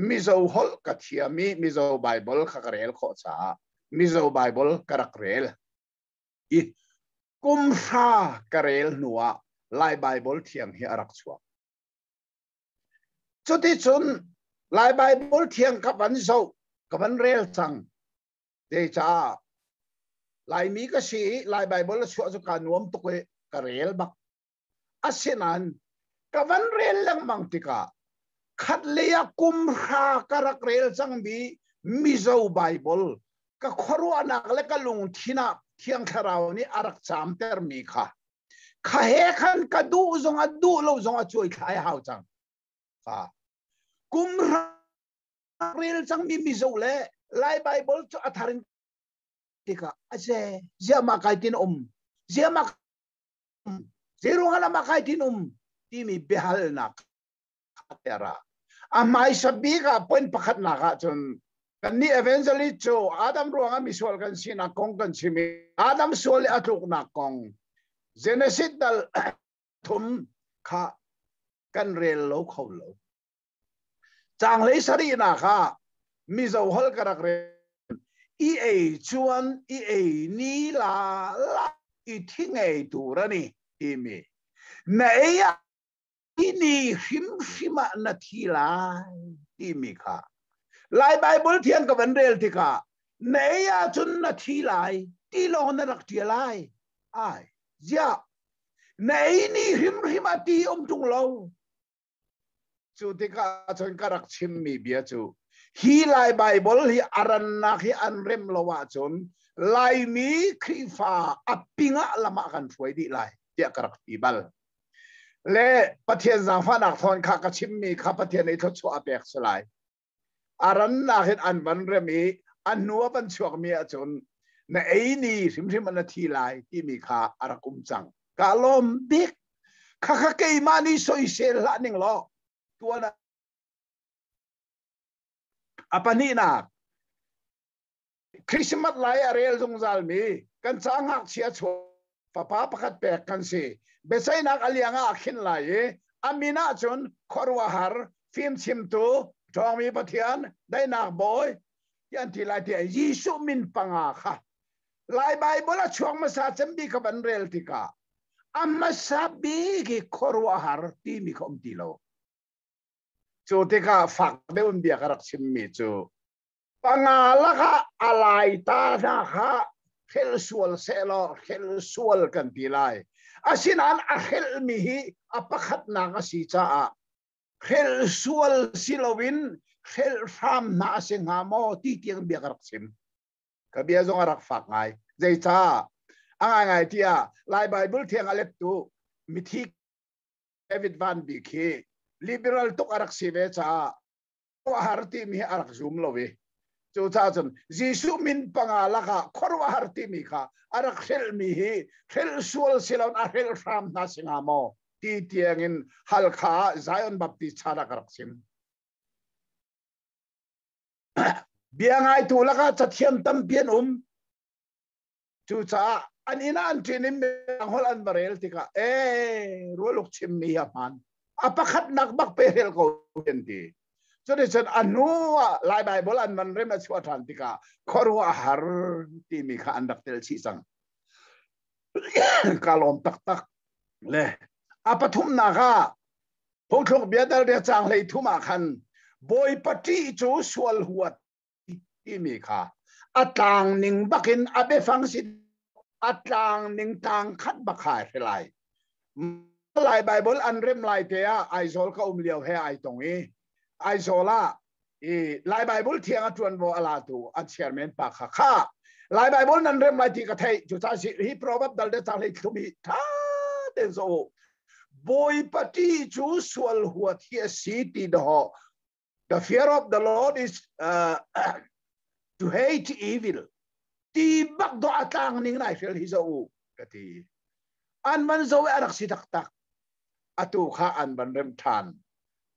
Mizo holh ka thiam i Mizo Bible kha ka rel khawh caah Mizo Bible ka rak rel. I kum hra ka rel hnuah Lai Baibal thiang hi a rak chuak. Cuticun Lai Baibal thiang ka van zoh, ka van rel cang. Zeicah Laimi ka si i Lai Baibal a chuah cu kaa nuam tuk i ka rel bak. Asinain ka van rel lengmang tikah khatlei ah kum hra ka rak rel cangmi Mizo Baibal ka khuaruahnak le ka lungthin ah Thiang Thlarau nih a rak caamtermi kha kha he khan ka duh zong a duh lo zong a cuai thlai hau cang. Kha kum hra rel cangmi Mizo le Lai Baibal cu a thar in tikah a ze ziahmah kai tin um ziahmah zeiruang ah lamah kai tin um timi biahalnak ra a hmaisa bik ah point pakhatnak ah cun kannih evangelist cu Adam ruangah misual kan sinak kong kan chim i Adam sual i a tluknak kong Genesis dal thum kha kan rel lo kho lo Caang hlei sarihnak ah Mizo holh ka rak rel. I ei chuan i ei ni la la i thi ngei tur a ni timi. Na ei ah i ni hrimhrim ah na thi lai timi kha. Lai Bible thiang ka van rel tikah na ei ahcun na thi lai ti lawng na rak ṭial lai. Ai, ziah na ei ni hrimhrim ah ti um ṭung lo. Cu tikah cun ka rak chimmi bia cu hi Lai Baibal hi a rannak hi an rem lo ahcun Laimi Khrihfa a pingah lam ah kan hruai dih lai tiah ka rak ti bal. Le Pathian zaangfahnak thawn kha ka chimmi kha Pathian nih thluachuah a pek si lai. A rannak hin an van rem i a hnu a van chuakmi ahcun na ei ni hrimhrim ah na thi lai timi kha a rak um cang. Ka lawm bik. Khakha keimah nih soisel hlah ning law tuan ah a pahnihnak Christmas lai a rel zungzal mi kan ca ngakchia chuak. Fapa pakhat pek kan si. Biaceihnak a liang ah a khinh lai i a min ah cun khuaruahhar, fimchimtu, ṭhawngmi Pathian, daihnak bawi ti an ti lai tiah Jesuh min panga kha Lai Baibal a chuak hmasa cem bik ka van rel tikah a hmasa bik hi khuaruahhar timi kha um ti lo. Cu tikah fak deuh in bia ka rak chimmi cu panga lakah a lai ta hna kha hrelh sual sehlaw hrelh sual kan ti lai. Asinain a hrelhmi hi a pakhatnak a si caah hrelh sual si loin hrelh hram hna a si hnga maw ti tiang bia ka rak chim. Ka bia zong a rak fak ngai. Zeicah? A ngaingai tiah Lai Baibal thiang a lettu mithi David Van Bik hi liberal tuk a rak si ve caah khuaruahhar timi hi a rak zum lo i cucaah cun Jesuh min panga lakah khuaruahhar timi kha a rak hrelhmi hi hrelh sual si loin a hrelh hram hna si hnga maw ti tiangin Halkha ah Zion Baptist Church ah ka rak chim. Bia ngaitu lakah cathiam tampi an um. Cucaah an inn ah an ṭin i mirang holh an va rel tikah ee rualuk chimmi hi a hmaan. A pakhatnak bak pe rel ko an ti. Cuticun a hnu ah Lai Baibal an van rem a chuah ṭhan tikah khuaruahhar timi kha an rak tel chih cang. Ka lawm taktak. Le a pathumnak ah phungthluk bia dal ria caang 13 ah khan Bawipa ṭih cu sual huat timi kha a tlang ning bakin a biafang si a tlang ning tlang khat bak kha a si lai. Lai Bible an rem lai te ah Aizawl ka um lio he ai tong i Aizawl ah i Lai Bible thiang a tuanvo a latu an chairman pa kha kha Lai Bible nan rem lai ti ka theih cucaah si hi proverb dal de chang hlei thlum hi tha ten zo Bawipa ṭih cu sual huat hi a si ti dawh. The fear of the Lord is to hate evil. Ti bak do a tlang ning nai hrel hi zo u ka ti. An man zo a rak si taktak. Atu kha an ban rem than.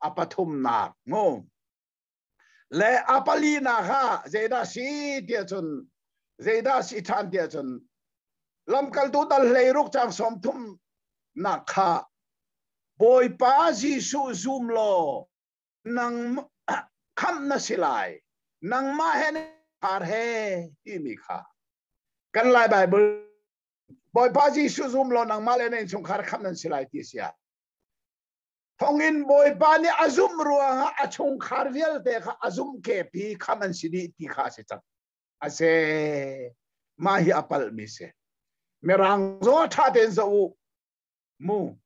A pathum nak ngo. Le a pali na kha zeidah si tia cun zeidah si than tia cun lamkaltu dal hlei ruk chang 30 nak kha Bawipa Jesuh zum law nang khamh na si lai nangmah he khar he timi kha kan Lai Bible Bawipa Jesuh zum law nangmah le na innchungkhar khamh nan si lai ti sia thongin Bawipa nih a zumh ruangah a chungkhar vialte kha a zumh kepi khamh an si dih ti kha a si cang a se mah hi a palhmi si mirang zong a ṭha tein zoh u Mu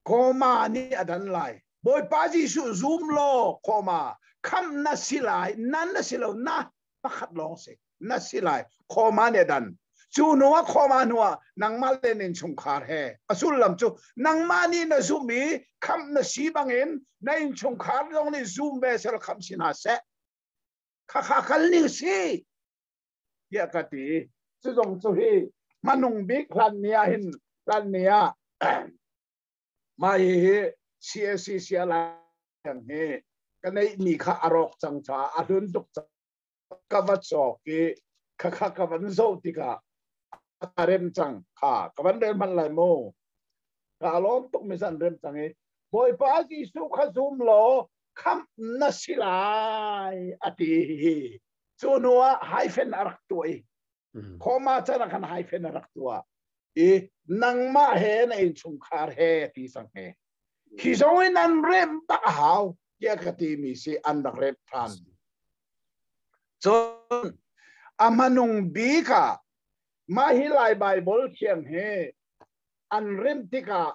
kawma nih a dan lai. Bawipa Jesuh zum law kawma khamh na si lai nan na si lo na pakhat lawng si na si lai kawma nih a dan. Cu hnu ah kawma hnu ah nangmah le na innchungkhar he a sullam cu nangmah nih na zumh i khamh na si bangin na innchungkhar zong nih zum ve sel khamh si hna seh. Khakha kal ning si. Tiah ka ti. Cu zong cu hi hmanung bik hlan ni ah hin hlan ni ah mah hihi CAC sialai hi ka neihmi kha a rawk cang caah a hlun tuk cang ka va cawk i khakha ka van zoh tikah a rem cang kha ka van rel hmanh lai mu ka lawm tuk mi zan rem cang i Bawipa Jesuh kha zum law khamh na si lai a ti hi cu hnu ah hyphen a rak tuah i khoma can ah khan hyphen a rak tuah i nangmah he na innchungkhar he ti sang he hi zong in an rem bak a hau tiah ka ti mi si an rak rem than cun a hmanung bik ah mah hi Lai Bible thiang he an rem tikah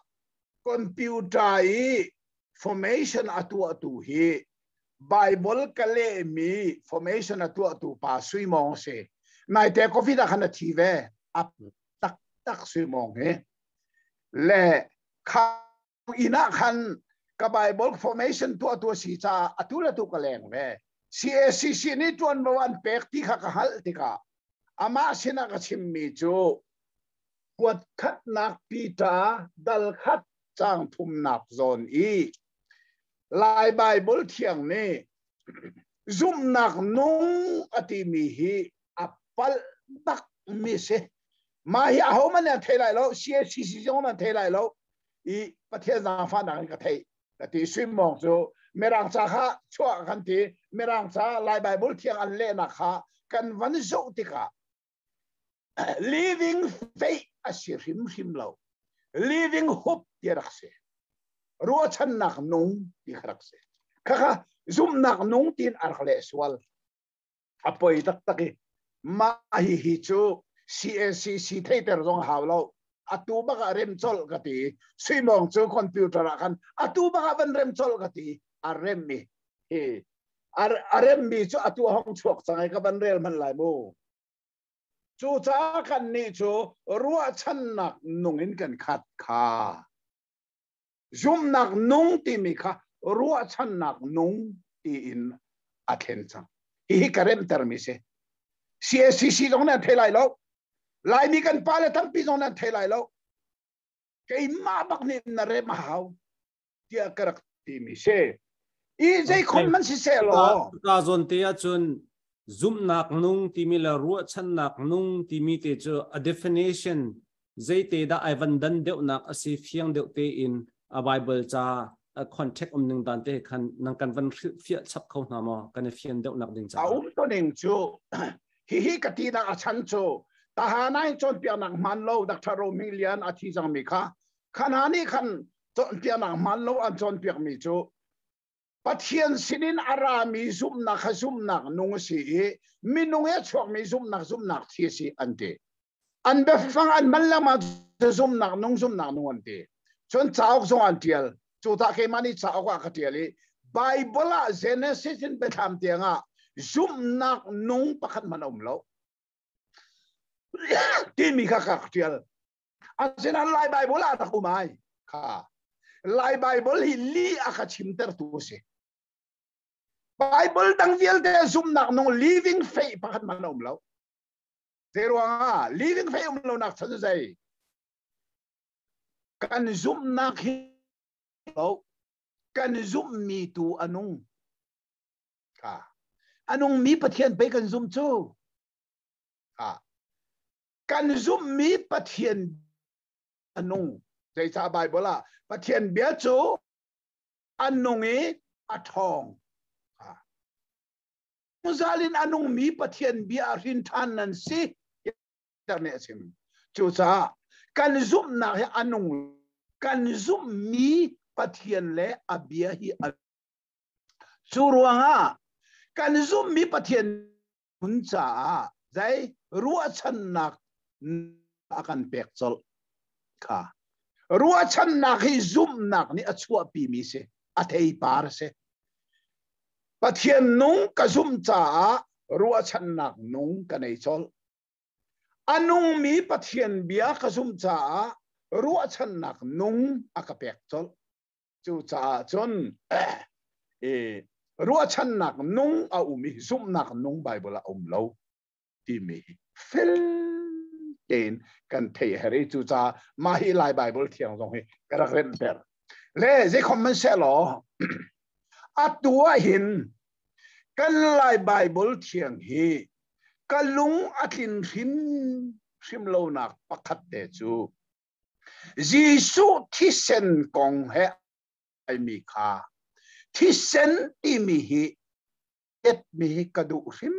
computer i formation a tuahtu hi Bible ka lehmi formation a tuahtu pa Sui Mawng si. Naite COVID ah khan a thi ve. A taktak Sui Mawng hi. Le kha inn ah khan ka Bible formation tuahtu a si caah atu le tu ka leng ve. CACC nih ṭuanvo an pek ti kha ka hngalh tikah amah sinah ka chimmi cu kuat khatnak Peter dal khat caang thumnak zawn i Lai Baibal thiang nih zumhnak nung a timi hi a palh bakmi si. Mah hi ahohmanh nih an thei lai lo, CACC zong an thei lai lo i Pathian zaangfahnak in ka theih. Ka ti Suimawng cu Mirang ca kha chuah kan ti. Mirang ca Lai Bible thiang an lehnak kha kan van zoh tikah living faith a si hrimhrim lo. Living hope ti rak si. Ruahchannak nung ti kha rak si. Khakha zumhnak nung tiin a rak leh sual. A poi taktak i mah hi hi cu CACC theiter zong hau lo. Atu bak ah rem colh ka ti. Suimawng cu computer ah khan atu bak ah van rem colh ka ti. A rem mi hi a rem mi cu atu a hong chuak cang i ka van rel hmanh lai mu. Cucaah kan nih cu ruahchannak nung in kan khat kha. Zumhnak nung timi kha ruahchannak nung tiin a thlen cang. Hihi ka remtermi si. CACC zong nih an thei lai lo. Laimi kan pale tampi zong nih an thei lai lo. Keimah bak nih na rem a hau tiah ka rak timi si. I zei khon man si seh law. Ka zawn te ahcun zumhnak nung timi le ruahchannak nung timi te cu a definition zeite dah ai van dan deuhnak a si fiang deuh tein a Bible ca a contact um ning dan te khan nang kan van fiah chap kho hna maw kan i fian deuhnak ding caah. A um to ning cu hihi ka ti nak a chan cu tahanai cawnpiaknak hman lo Dr. Roming Lian a thi cang mi kha khana nih khan cawnpiaknak hman lo an cawnpiak mi cu Pathian sinin a rami zumhnak kha zumhnak nung a si i minung i a chuakmi zumhnak zumhnak thi a si an ti. An biafang an hman lengmang cu zumhnak nung zumhnak nung an ti. Cun cauk zong an ṭial. Cu tah keimah nih cauk ah ka ṭial i Bible ah Genesis in Biathlam tiang ah zumhnak nung pakhat hmanh a um lo timi kha ka ṭial. Asinain Lai Bible ah rak um ai kha. Lai Bible hi li a ka chimtertu a si. Bible dang vialte zumhnak nung living faith pakhat hmanh a um lo. Zei ruangah living faith um lonak chan zei? Kan zumhnak hi lo kan zumhmi tu a nung. Kha. A nungmi Pathian pei kan zumh cu. Kha. Kan zumhmi Pathian a nung. Zeicah Bible ah Pathian bia cu a nung i a ṭhawng. Zungzal in a nungmi Pathian bia a hrin ṭhan nan si tiah nih a chim. Cucaah kan zumhnak hi a nung kan zumhmi Pathian le a bia hi a cu ruangah kan zumhmi Pathian hun caah zei ruahchannak a kan pek colh kha ruahchannak hi zumhnak nih a chuahpimi si a theipar a si Pathian nung ka zumh caah ruahchannak nung ka nei colh. A nungmi Pathian bia ka zumh caah ruahchannak nung a ka pek colh. Cucaah cun ruahchannak nung a um i zumhnak nung Bible ah a um lo timi hi fel tein kan theih her i cucaah mah hi Lai Bible thiang zong hi ka rak remhter. Le zeikhom man seh law atu ah hin kan Lai Bible thiang hi ka lung a tlin hrim hrim lonak pakhat te cu Jesuh thisen kong he ai mi kha thisen timi hi mi hi ka duh hrim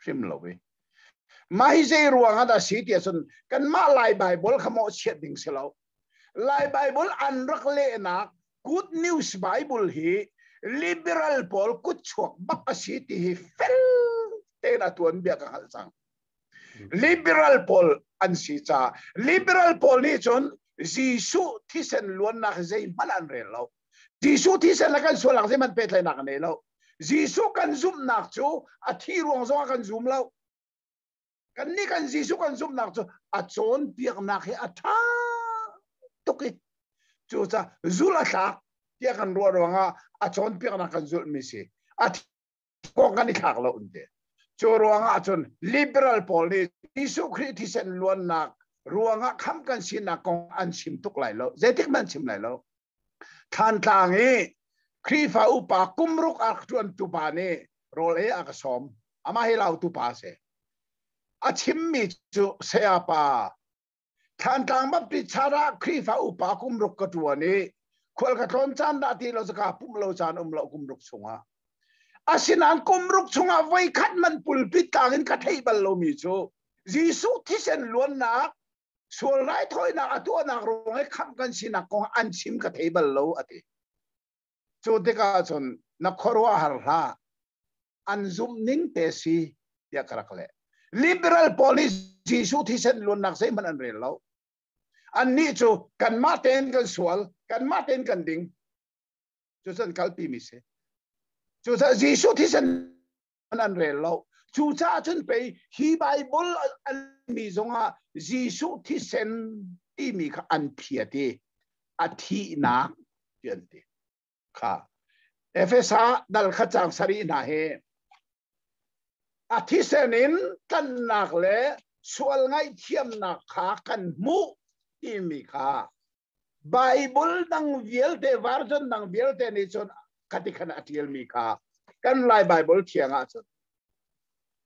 hrim lo i mah hi zei ruang ah dah si ti ahcun kanmah Lai Bible kha mawhchiat ding si lo. Lai Bible an rak lehnak Good News Bible hi liberal pawl kutchuak bak a si ti hi fel tein a tuan bia ka hngalh cang. Liberal pawl an si caah liberal pawl nih cun Jesuh thisen luannak hi zeihmanh an rel lo. Jesuh thisen le kan sualnak zeihmanh pehtlaihnak a nei lo. Jesuh kan zumhnak cu a thi ruang zongah kan zum lo. Kannih kan Jesuh kan zumhnak cu a cawnpiaknak hi a ṭha tuk i cucaah zul a thlak tiah kan ruah ruangah a cawnpiaknak kan zulhmi si. A kong kan i thlak lo an ti. Cu ruangah cun liberal pawl nih Jesuh Khrih thisen luannak ruangah kham kan sinak kong an chim tuk lai lo. Zeitik hmanh chim lai lo. Thlantlang i Khrihfa upa kumruk a ṭuantu pa nih rawl ei a ka sawm. Amah hi Lautu pa a si. A chimmi cu saya pa. Thantlang Baptist Church ah Khrihfa upa kum ruk ka ṭuan i khual ka tlawn caan dah ti lo ka pumh lo caan um lo kum ruk chungah. Asinain kum ruk chungah voikhat man pulpit tlang in ka theih bal lomi cu Jesuh thisen luannak sual raithawinak a tuahnak ruang i khamh kan sinak kong an chim ka thei bal lo a ti. Cu tikah cun na khuaruahhar hlah. An zumh ning te si tiah ka rak leh. Liberal pawl nih Jesuh thisen luannak zeihmanh an rel lo. Annih cu kanmah tein kan sual, kanmah tein kan ding. Cucu an kalpi mi si. Cucaah Jesuh thisen an rel lo. Cucaah cun pei hi Bible an mi zongah Jesuh thisen timi kha an phiat i a thihnak ti an ti. Kha Efesa dal kha cang sarih hna hi a thisen in tlanhnak le sual ngaihthiamnak kha kan hmuh timi kha Bible dang vialte version dang vialte nih cun khati khan a ṭialmi kha kan Lai Bible thiang ah cun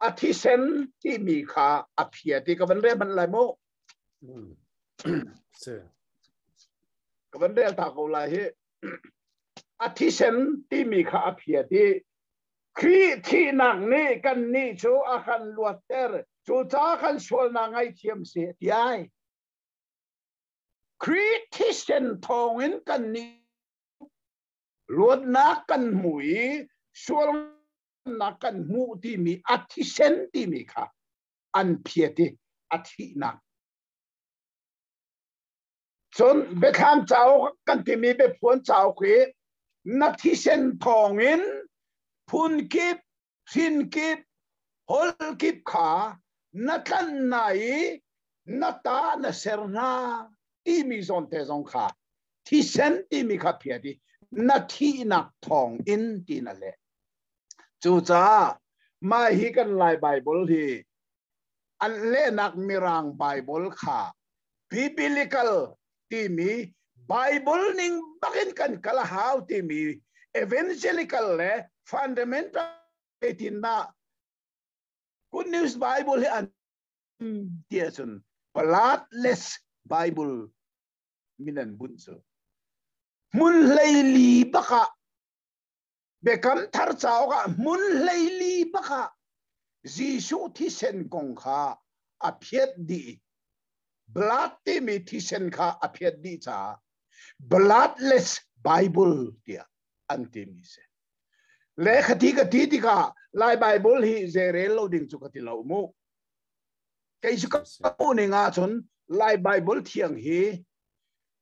a thisen timi kha a phia ti ka van rel hmanh lai mu. Ka van rel ta ko lai hi. A thisen timi kha a phia ti Khrih thihnak nih kannih cu a kan luatter cucaah kan sualnak ngaihthiam si ti ai. Khrih thisen thawngin kannih luatnak kan hmu i sualnak kan hmuh timi a thisen timi kha an phiat i a thihnak. Cun Biathlam cauk kan timi biaphuan cauk hi na thisen thawngin phun kip, hrin kip, hol kip kha na tlanh hna i na ta na ser hna timi zawn te zong kha thisen timi kha phiat i na thihnak thawng in ti na leh. Cucaah mah hi kan Lai Bible hi an lehnak Mirang Bible kha biblical timi Bible ning bakin kan kal a hau timi evangelical le fundamental tindah Good News Bible hi an ti ahcun bloodless Bible min an bunh cu hmun hleili bak ah Biakam Thar cauk ah hmun hleili bak ah Jesuh thisen kong kha a phiat dih. Blood timi thisen kha a phiat dih caah bloodless Bible tiah an timi si. Le khati ka ti tikah Lai Bible hi zeirel lo ding cu ka ti lo mu. Kei cu ka ning ahcun Lai Bible thiang hi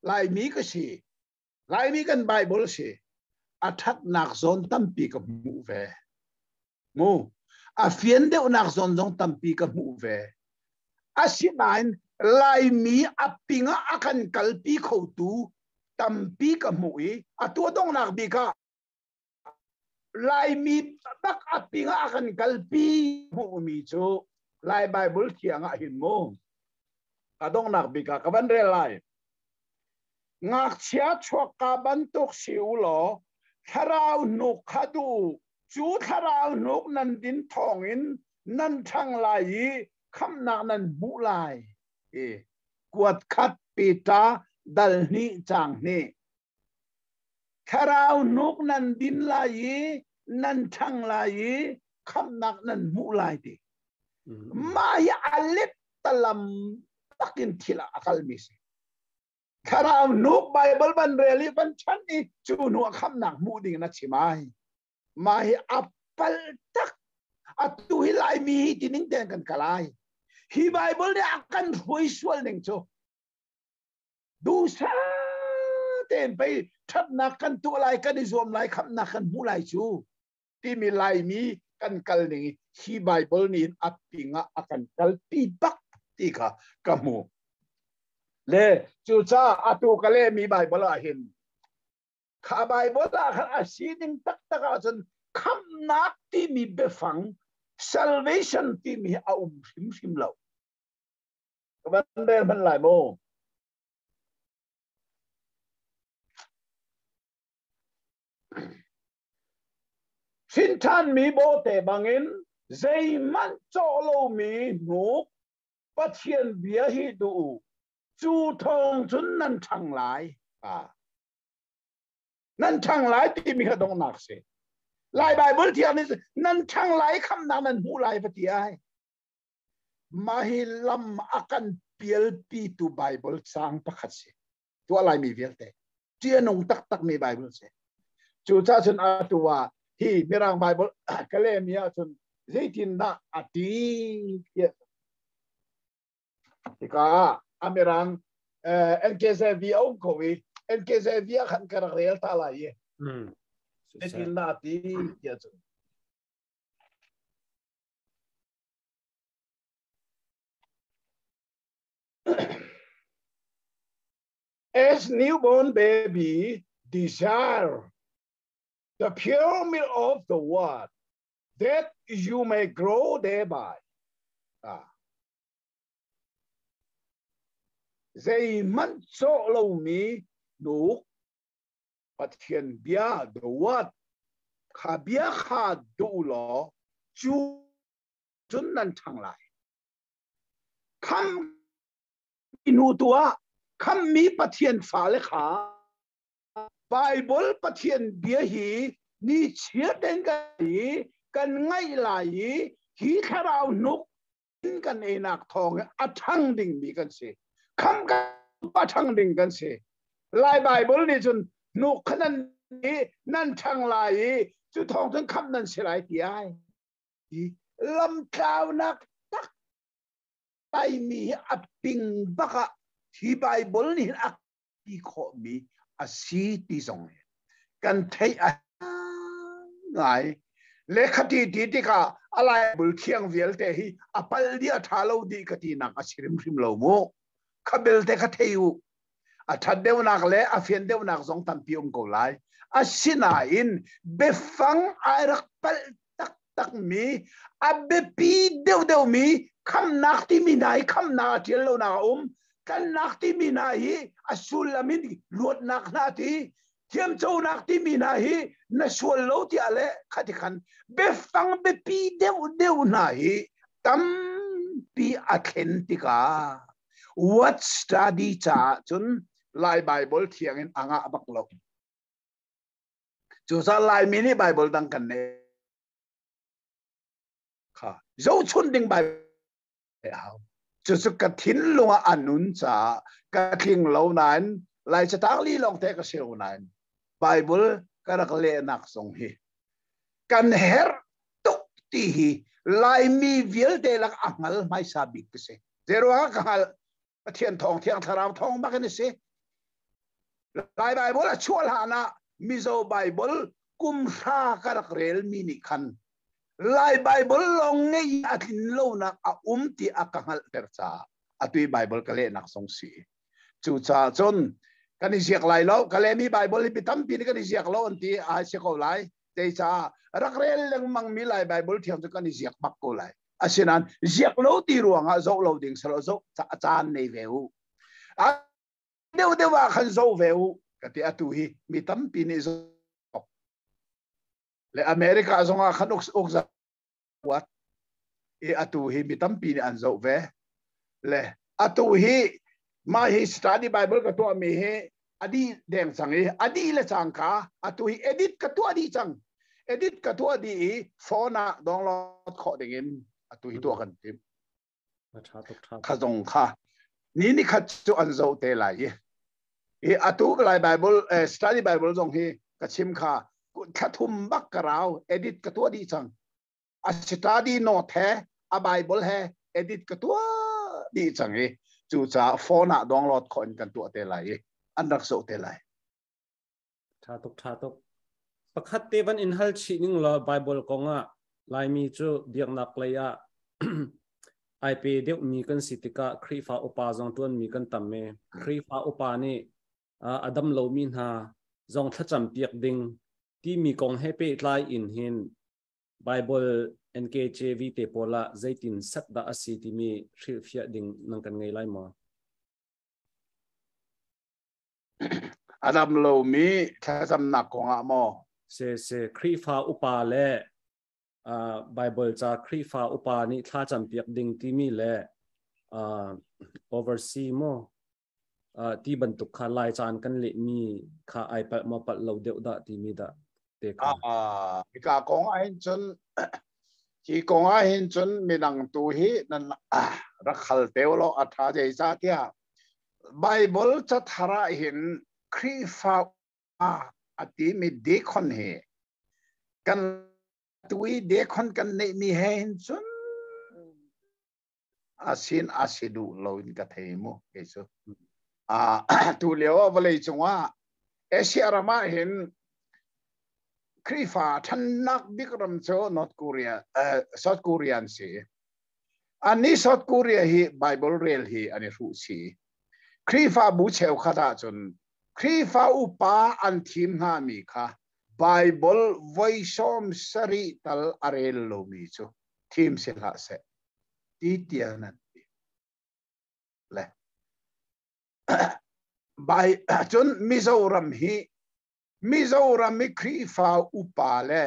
Laimi ka si. Laimi kan Bible si a ṭhatnak zawn tampi ka hmuh ve. Mu a fian deuhnak zawn zong tampi ka hmuh ve. Asinain Laimi a ping ah a kan kalpi khotu tampi ka hmuh i atu a donghnak bik ah Laimi bak a ping ah a kan kalpi hmuhmi cu Lai Bible thiang ah hin mu a donghnak bik ah ka van rel lai. Ngakchia chuakka bantuk si u law thlarau hnuk kha duh u. Cu thlarau hnuk nan din thawngin nan ṭhang lai i khamhnak nan hmuh lai. I kuat khat Peter dal hnih caang hnih. Thlarau hnuk nan din lai i nan ṭhang lai i khamhnak nan hmuh lai ti. Mah hi a let talam takin thil ah a kalmi si. Thlarau hnuk Bible van rel i van chan i cu hnu ah khamhnak hmuh ding na chim ai. Mah hi a pal tak. Atu hi Laimi hi tining ten kan kalai. Hi Bible nih a kan hruai sual ning cu duhsah tein pei ṭhatnak kan tuah lai kan i zuam lai khamhnak kan hmuh lai cu timi Laimi kan kal ning hi Bible nih a ping ah a kan kalpi bak ti kha ka hmu. Le cucaah atu ka lehmi Bible ah hin kha Bible ah khan a sining taktak ahcun khamhnak timi biafang salvation timi hi a um hrimhrim lo. Ka van rel hmanh lai mu. Hrinṭhanmi bawhte bangin zeihmanh cawh lomi hnuk Pathian bia hi duh u. Cu thawng cun nan ṭhang lai. Nan ṭhang lai timi kha donghnak si. Lai Bible thiang nih nan ṭhang lai, khamnak nan hmuh lai va ti ai. Mah hi lam a kan pialpitu Bible caang pakhat si. Tuah Laimi vialte. Ṭih a nung taktakmi Bible si. Cucaah cun atu ah hi Mirang Bible ka lehmi ahcun zeitindah a ti tiah Hika ah a mirang NKZV a um ko i NKZV ah khan ka rak rel ta lai i zeitin dah ti tiah cun As newborn baby desire the pure milk of the word that you may grow thereby. Ah. Zeihmanh cawh lomi hnuk Pathian bia the word kha bia kha duh law cu cun nan ṭhang lai. Kham hnu tu ah khammi Pathian fale kha Bible Pathian bia hi ni chiar ten kan ngaih lai i hi thlarau hnuk kan einak thawng a ṭhang dingmi kan si. Kham ka ṭhang ding kan si. Lai Bible nih cun hnuk kha nan i nan ṭhang lai i cu thawng cun khamh nan si lai ti ai. Lamtlaunak tak taimi hi a ping bak ah hi Bible nih a ti khawhmi a si ti zong hi kan theih a ngai. Lehkhati ti tikah a Bible thiang vialte hi a pal dih a ṭha lo dih ka tinak a si hrimhrim lo mu. Kha belte kha thei u. A ṭhat deuhnak le a fian deuhnak zong tampi um ko lai. Asinain biafang ai rak palh taktakmi a biapi deuhdeuhmi khamnak timi hna hi khamnak a ṭial lonak a um. Tlannak timi hna hi a sullam in luatnak hna ti thiamconak timi hna hi na sual lo tiah le khati khan biafang biapi deuhdeuh hna hi tampi a thlen tikah what study caah cun Lai Bible thiang in a ngah bak lo. Cucaah Laimi nih Bible dang kan nei kha zohchun ding Bible hau. Cucu ka thinlung ah a nun caah ka tling lo nain Lai catang li lawng te ka si lo nain Bible ka rak lehnak zong hi kan herh tuk ti hi Laimi vialte lak a hngal hmaisa bik ka si. Zeiruangah ka hngalh? Pathian thawng Thiang Thlarau thawng bak in a si. Lai Bible a chuah hlan ah Mizo Bible kum hra ka rak rel mi nih khan Lai Bible lawng ngei a tlin lonak a um ti a ka hngalhter caah atu i Bible ka lehnak zong si. Cucaah cun kan i ziak lai lo, ka lehmi Bible hi mi tampi nih kan i ziak lo an ti ai si ko lai. Zeicah rak rel lengmang mi Lai Bible thiang cu kan i ziak bak ko lai. Asinain ziak lo ti ruangah zoh lo ding selo zoh caan nei ve u. A deuh deuh ah khan zoh ve u ka ti. Atu hi mi tampi nih zoh le America zongah khan uk uk kuat i atu hi mi tampi nih an zoh ve le atu hi mah hi study Bible ka tuah mi hi adi deng cang i adi le cangka atu hi edit ka tuah dih cang. Edit ka tuah dih i phone ah download khawh ding in atu hi tuah kan tim. Kha zong kha ni ni khat cu an zoh te lai i hi atu Lai Bible study Bible zong hi ka chim kha thla thum bak ka rau edit ka tuah dih cang. A study note he a Bible he edit ka tuah dih cang i cucaah phone ah download khawh in kan tuah te lai i an rak zoh te lai. Tha tuk, tha tuk. Pakhat te van in hal chih ning law Bible kong ah Laimi cu biaknak lei ah ai pe deuh mi kan si tikah Khrihfa upa zong tuan mi kan tam e. Khrihfa upa nih a dam lomi hna zong thlacam piak ding timi kong he pehtlai in hin Bible NKJV te pawl ah zeitin set dah a si timi hrilhfiah ding nang kan ngei lai maw? A dam lomi thlacamnak kongah maw? Se se Khrihfa upa le Bible ca Khrihfa upa nih thlacam piak ding timi le oversee maw? Ti bantuk kha Lai caan kan leh mi kha ai palh maw palh lo deuh dah timi dah te kha. Hika kong ah hin cun hi kong ah hin cun midang tu hi nan rak hal teo lo a tha zei tiah Bible cathar ah hin Khrihfa a timi deacon hi kan tui deacon kan neih mi he hin cun asin asi duh lo in ka thei mu kei cu. Tu lio ah vawlei cungah Asia ram ah hin Khrihfa ṭhannak bik ram cu North Korea, South Korea an si. Annih South Korea hi Bible rel hi an i hruh si. Khrihfabu cheukhat ahcun Khrihfa upa an thim hna mi kha Bible voi 70 tal a rel lomi cu thim si hlah seh ti tiang nan ti le bai cun Mizoram hi Mizoram i Khrihfa upa le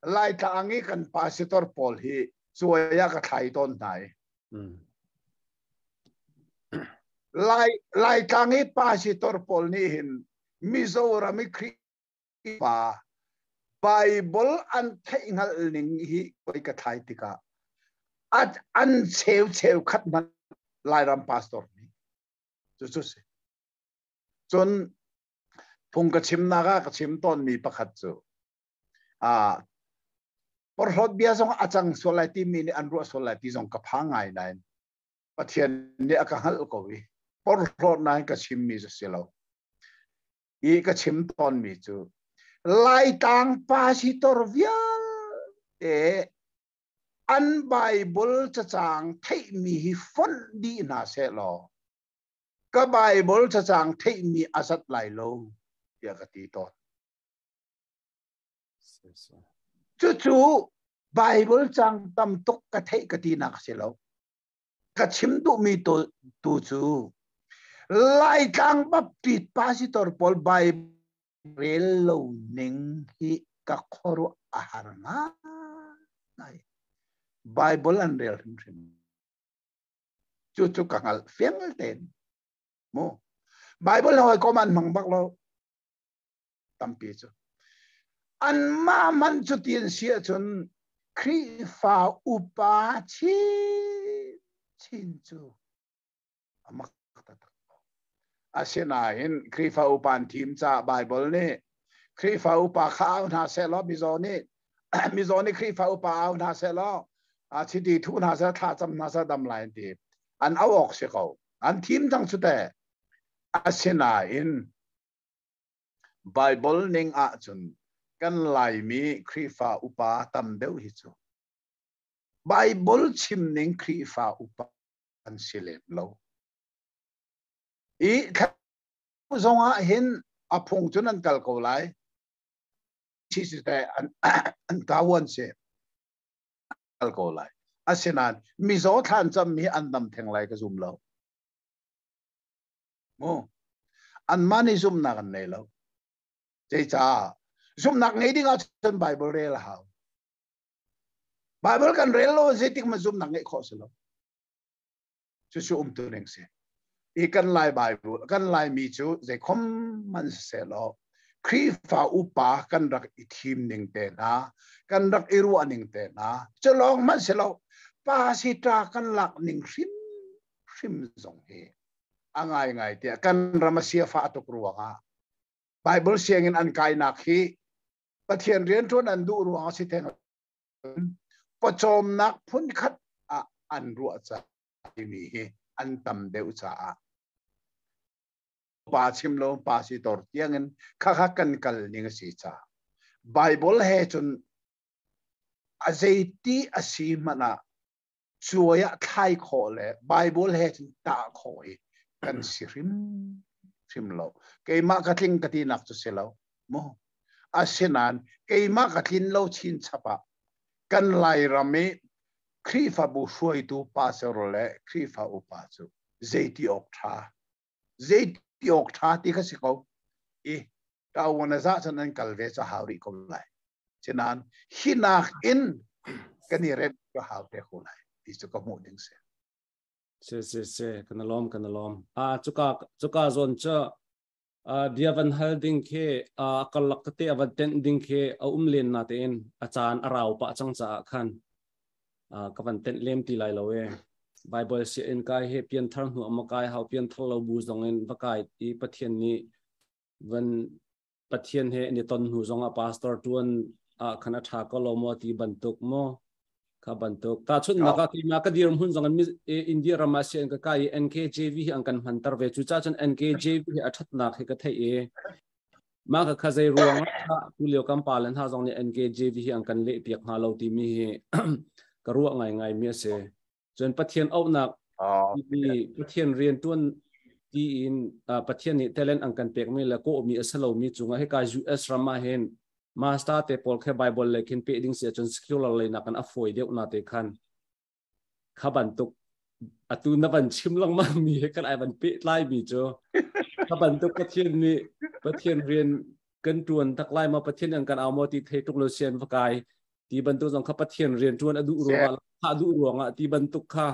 Laitlang i kan pastor pawl hi cuai ah ka thlai tawn hna i Lai Laitlang i pastor pawl nih hin Mizoram i Khrihfa Bible an theihhngalh ning hi koi ka thlai tikah an cheu cheu khat hmanh Lairam pastor nih cu cu si. Cun phung ka chimnak ah ka chim tawnmi pakhat cu porhlawt bia zong a cang sual lai timi nih an ruah sual lai ti zong ka phang ngai nain Pathian nih a ka hngalh ko i porhlawt nain ka chimmi cu si lo. I ka chim tawnmi cu Laitlang pastor vialte an Bible cacang theihmi hi fonh dih hna seh law ka Bible cacang theihmi a zat lai lo tiah ka ti tawn. Cucu Bible cang tam tuk ka theih ka ti nak si lo. Ka chim duhmi tu cu Laitlang Baptist pastor pawl Bible rel lo ning hi ka khuaruah a har ngai. Bible an rel hrimhrim. Cucu ka hngalh fiang tein. Mu. Bible hawikom an hmang bak lo. Tampi cu. Anmah man cu ti an si ahcun Khrihfa upa chin chin cu a mak taktak. Asinain Khrihfa upa an thim caah Bible nih Khrihfa upa kha au hna seh law mizaw nih mizaw nih Khrihfa upa au hna seh law chiti thu hna seh thla cam hna seh dam lai an ti. An au awk si ko. An thim cang cu teh. Asinain Bible ning ahcun kan Laimi Khrihfa upa tam deuh hi cu Bible chim ning Khrihfa upa an si lem lo. I zong ah hin a phung cun an kal ko lai. Chi an an kawan si kal ko lai. Asinain mizaw thlan cam hi an dam theng lai ka zum lo. Mu. Anmah nih zumhnak an nei lo. Zeicah? Zumhnak ngei ding ahcun Bible rel a hau. Bible kan rel lo zeitik ma zumhnak ngeih khawh si lo. Cucu umtu ning si. I kan Lai Bible, kan Laimi cu zeikhom man siseh law Khrihfa upa kan rak i thim ning te hna, kan rak i ruah ning te hna, cu lawng hmanh si lo, pasita kan lak ning hrim hrim zong hi a ngaingai tiah kan ram a siafa tuk ruangah Bible sianginn an kainak hi Pathian rianṭuan an duh ruangah si theng pawcawmnak phunkhat ah an ruah ca timi hi an tam deuh caah pa chim lo pa si tor tiangin khakha kan kal ning a si ca Bible he cun a zeiti a si hmanh ah cuai ah thlai khawh le Bible he cun tah khawh hi kan si hrim hrim lo. Keimah ka tling ka tinak cu si lo mu. Asinain keimah ka tlin lo chin chap ah kan Lairam i Khrihfabu hruaitu pastor le Khrihfa upa cu zeiti awk ṭha zeiti awk ṭha ti kha si ko i ṭawan a zah cun an kal ve cu hau rih ko lai. Sinain hi nakin kan i remh ka hau te ko lai ti cu ka hmuh ding si. Se se se kan lawm, kan lawm. A cuka cuka zawn cu bia van hal ding khi karlak tete a van tenh ding khi a um len na tein a caan a rau pah cang caah khan ka van tenh lem ti lai lo e. Bible si in kai he pianthar hnu ama kai hau, pianthar lo bu zong in va kai i Pathian nih van Pathian he ni ton hnu zong ah pastor tuan ah khan a tha ko lo maw ti bantuk maw kha bantuk ta chun naka keima ka dir hun zong India ram ah sian ka kai NKJV hi an kan hman tar ve. Chu cha chun NKJV hi a that nak hi ka thei e. Ma ka kha zei ruang tu lio kam pa len ha zong ni NKJV hi an kan le piak hna lo ti mi hi ka ruah ngai ngai mi ase. Cun Pathian auhnak mi, Pathian rian tuan tiin Pathian nih talent an kan pek mi le kawh mi a si lo mi cungah hika US ram ah hin master te pawl khe Bible le khin pe ding si ahcun secular lei nak an a fawi deuh na te khan kha bantuk atu na van chim lengmang mi he kan ai van pe tlai mi cu kha bantuk Pathian nih Pathian rian kan tuan tak lai ma, Pathian an kan au maw ti thei tuk lo sian va kai ti bantuk zong kha Pathian rian ṭuan a duh ruangah, kha duh ruangah ti bantuk kha,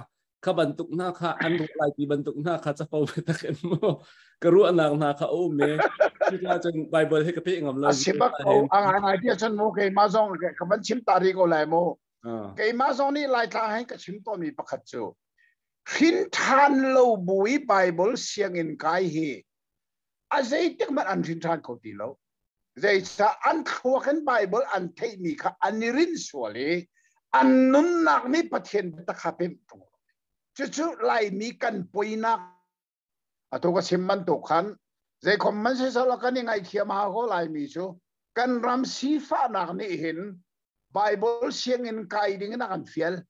kha bantuk hna kha an ruah lai ti bantuk hna kha capo tak in mu ka ruahnak hna kha a um e. Cucaah cun Bible hi ka pe ngam lo. A si bak ko. A ngai ngai ti cun mu, keimah zong ka van chim ta rih ko lai mu. Keimah zong nih Laitlang hin ka chim tawnmi pakhat cu hrin ṭhan lo bu i Bible sianginn kai hi a zeitik hmanh an hrin ṭhan kho ti lo. Zeicah? An thluak in Bible an theihmi kha an i rinh sual i an nunnak nih Pathian biatak kha pemh ṭung. Cucu Laimi kan poinak. Atu ka chim bantuk khan zeikhom man sisala kan i ngaihthiam hau ko. Laimi cu kan ram sifahnak nih hin Bible sianginn kai ding in a kan fial.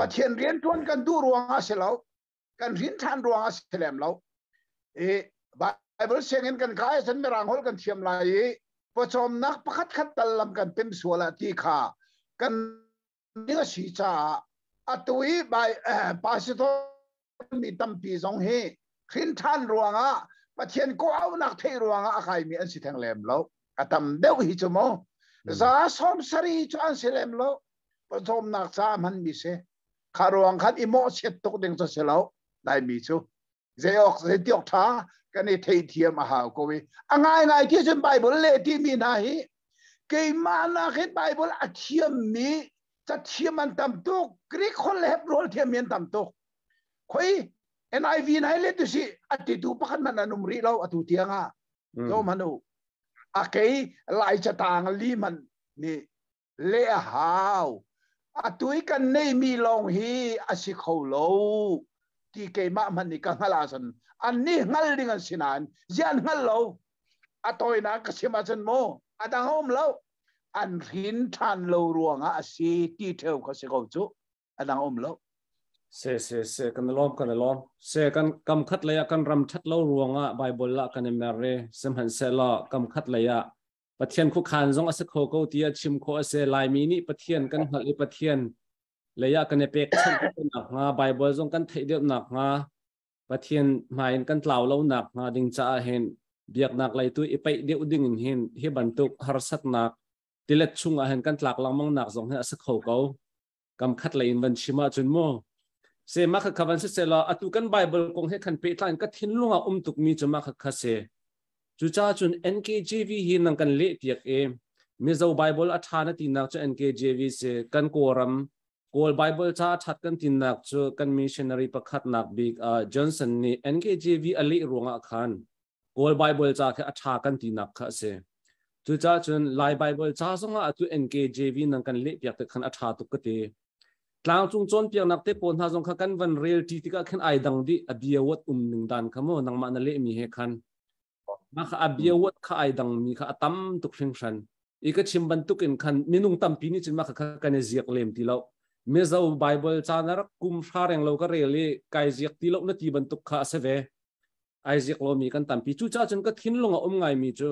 Pathian rianṭuan kan duh ruangah si lo, kan hrin ṭhan ruangah a si lem lo i Bible sianginn kan kai ahcun Mirang holh kan thiam lai i pawcawmnak pakhat khat tal lam kan pem sual ah ti kha kan ding a si caah atu i pastor mi tampi zong hi hrin ṭhan ruangah, Pathian kawh auhnak theih ruangah a kaimi an si theng lem lo. A tam deuh hi cu mu, 70% cu an si lem lo. Pawcawmnak caah hmanmi si. Kha ruang khan i mawhchiat tuk ding cu si lo. Laimi cu zei awk zei tiok ṭha kan i theithiam a hau ko i a ngaingai ti cun Bible le timi hna hi keimah nak hin Bible a thiammi cathiam an tam tuk. Greek holh le Hebrew holh thiammi an tam tuk. Khoi NIV nai le tu si a titu pakhat hmanh an um rih lo atu tiang ah. Zo manu a kei Lai catang li man nih le a hau. Atu i kan neimi lawng hi a si kho lo ti keimah hmanh nih ka hngalh ahcun an nih hngal ding an si nain ziah an hngal lo? A tawinak ka chim ahcun mu, a dang a um lo, an hrin ṭhan lo ruangah a si ti ṭheu kha si ko cu. A dang um lo. Se se se, kan lawm, kan lawm. Se kan kam khat lei ah kan ram ṭhat lo ruangah Bible la kan i mer i sihmanhsehlaw kam khat lei ah Pathian khuakhan zong a si kho ko tiah chim khawh a si. Laimi nih Pathian kan hngalh i Pathian lei ah kan i pekchanh nakhnga, Bible zong kan theih deuh nakhnga, Pathian hmai in kan tlau lo nakhnga ding caah hin biaknak lei tu i paih deuh ding in hin hi bantuk harsatnak tilet chung ah hin kan tlak lengmang nak zong hi a si kho ko, kam khat lei in van chim ahcun mu. Se ma kha kha van si selaw atu kan Bible kong he khan pehtlai in ka thinlung ah um tuk mi cu ma kha kha se. Cucaah cun NKJV hi nang kan leh piak i Mizo Bible a ṭha na tinak cu NKJV si. Kan Kawlram Kawl Bible ca a ṭhat kan tinak cu kan missionary pakhatnak bik Johnson nih NKJV a leh ruangah khan Kawl Bible ca khi a ṭha kan tinak kha a si. Cucaah cun Lai Bible ca zongah atu NKJV nang kan leh piak te khan a ṭha tuk ka ti. Tlangcung cawnpiaknak te pawl hna zong kha kan van rel ṭi tikah khan ai dang dih a bia wat um ning dan kha mu, nangmah na lehmi he khan. Mah kha a bia wat kha ai dang mi kha a tam tuk hringhran. I ka chim bantuk in khan minung tampi nih cun mah kha kan i ziak lem ti lo. Mizo Bible ca na rak kum hra reng lo ka rel i kai ziak ti lo na ti bantuk kha a si ve. Ai ziak lomi kan tampi. Cucaah cun ka thinlung a um ngaimi cu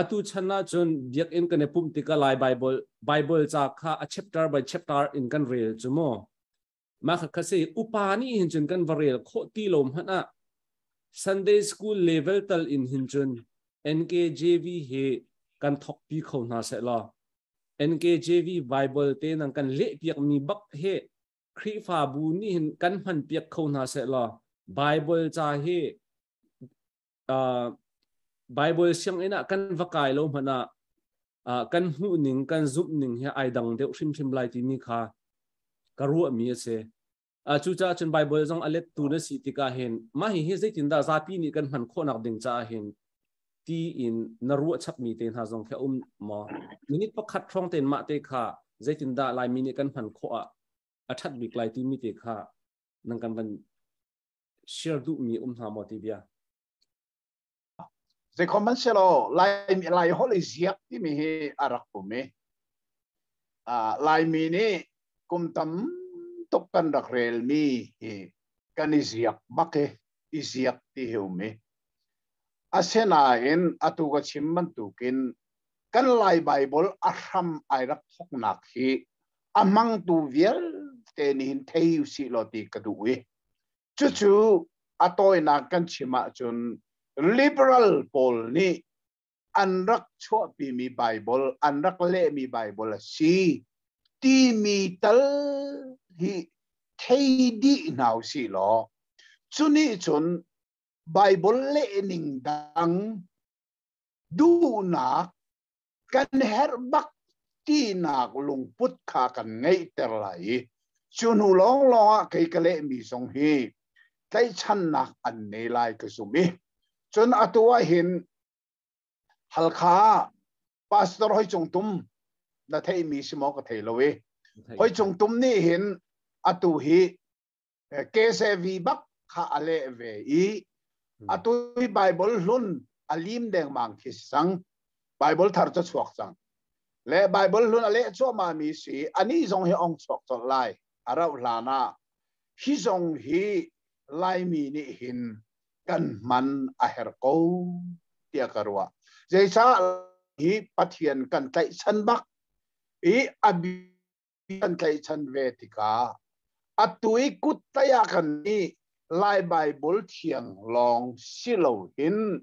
atu chan ah cun biakinn kan i pumh tikah Lai Bible Bible ca kha a chapter by chapter in kan rel cu mu. Mah kha kha si upa nih hin cun kan va rel khawh ti lo hmanh ah Sunday school level tal in hin cun NKJV hi kan thok pi kho hna seh law NKJV Bible te nang kan leh piak mi bak he. Khrihfabu nih hin kan hman piak kho hna seh law Bible ca hi Bible sianginn ah kan va kai lo hmanh ah kan hmuh ning kan zumh ning hi ai dang deuh hrimhrim lai timi kha ka ruahmi a si. Cucaah cun Bible zong a lettu na si tikah hin mah hi hi zeitindah zapi nih kan hman khawhnak ding caah hin ti in na ruah chapmi te hna zong khi a um maw? Minute pakhat hrawng tein mah te kha zeitindah Laimi nih kan hman khawh ah a ṭhat bik lai timi te kha nang kan van share duhmi um hna maw ti bia? Zeikhom man selaw Lai Lai holh i ziak timi hi a rak um i Laimi nih kum tam tuk kan rak relmi hi kan i ziak bak i i ziak ti hi um i asinain atu ka chim bantukin kan Lai Bible a hram ai rak thoknak hi a hmangtu vialte nih hin thei usih law ti ka duh i cucu a tawinak kan chim ahcun liberal pawl nih an rak chuahpimi Bible, an rak lehmi Bible a si timi tal hi thei dih hna usih law cu nih cun Bible lehning dang duhnak kan herh bak tinak lungput kha kan ngeihter lai i cu hnu lawnglawng ah kei ka lehmi zong hi tlaihchannak an nei lai ka zum i cun atu ah hin Halkha pastor Hoi Cung Tum na theihmi si maw ka thei lo i Hoi Cung Tum nih hin atu hi KCV bak kha a leh ve i atu hi Bible hlun a lim dengmang khi si cang. Bible thar cu chuak cang. Le Bible hlun a leh cuahmah mi si ani zong hi ong chuak colh lai. A rauh hlan ah hi zong hi Laimi nih hin kan hman a herh ko tiah ka ruah. Zeicah hi Pathian kan tlaihchan bak i a kan tlaihchan ve tikah atu i kut tlaih ah kan nih Lai Baibal thiang lawng si loin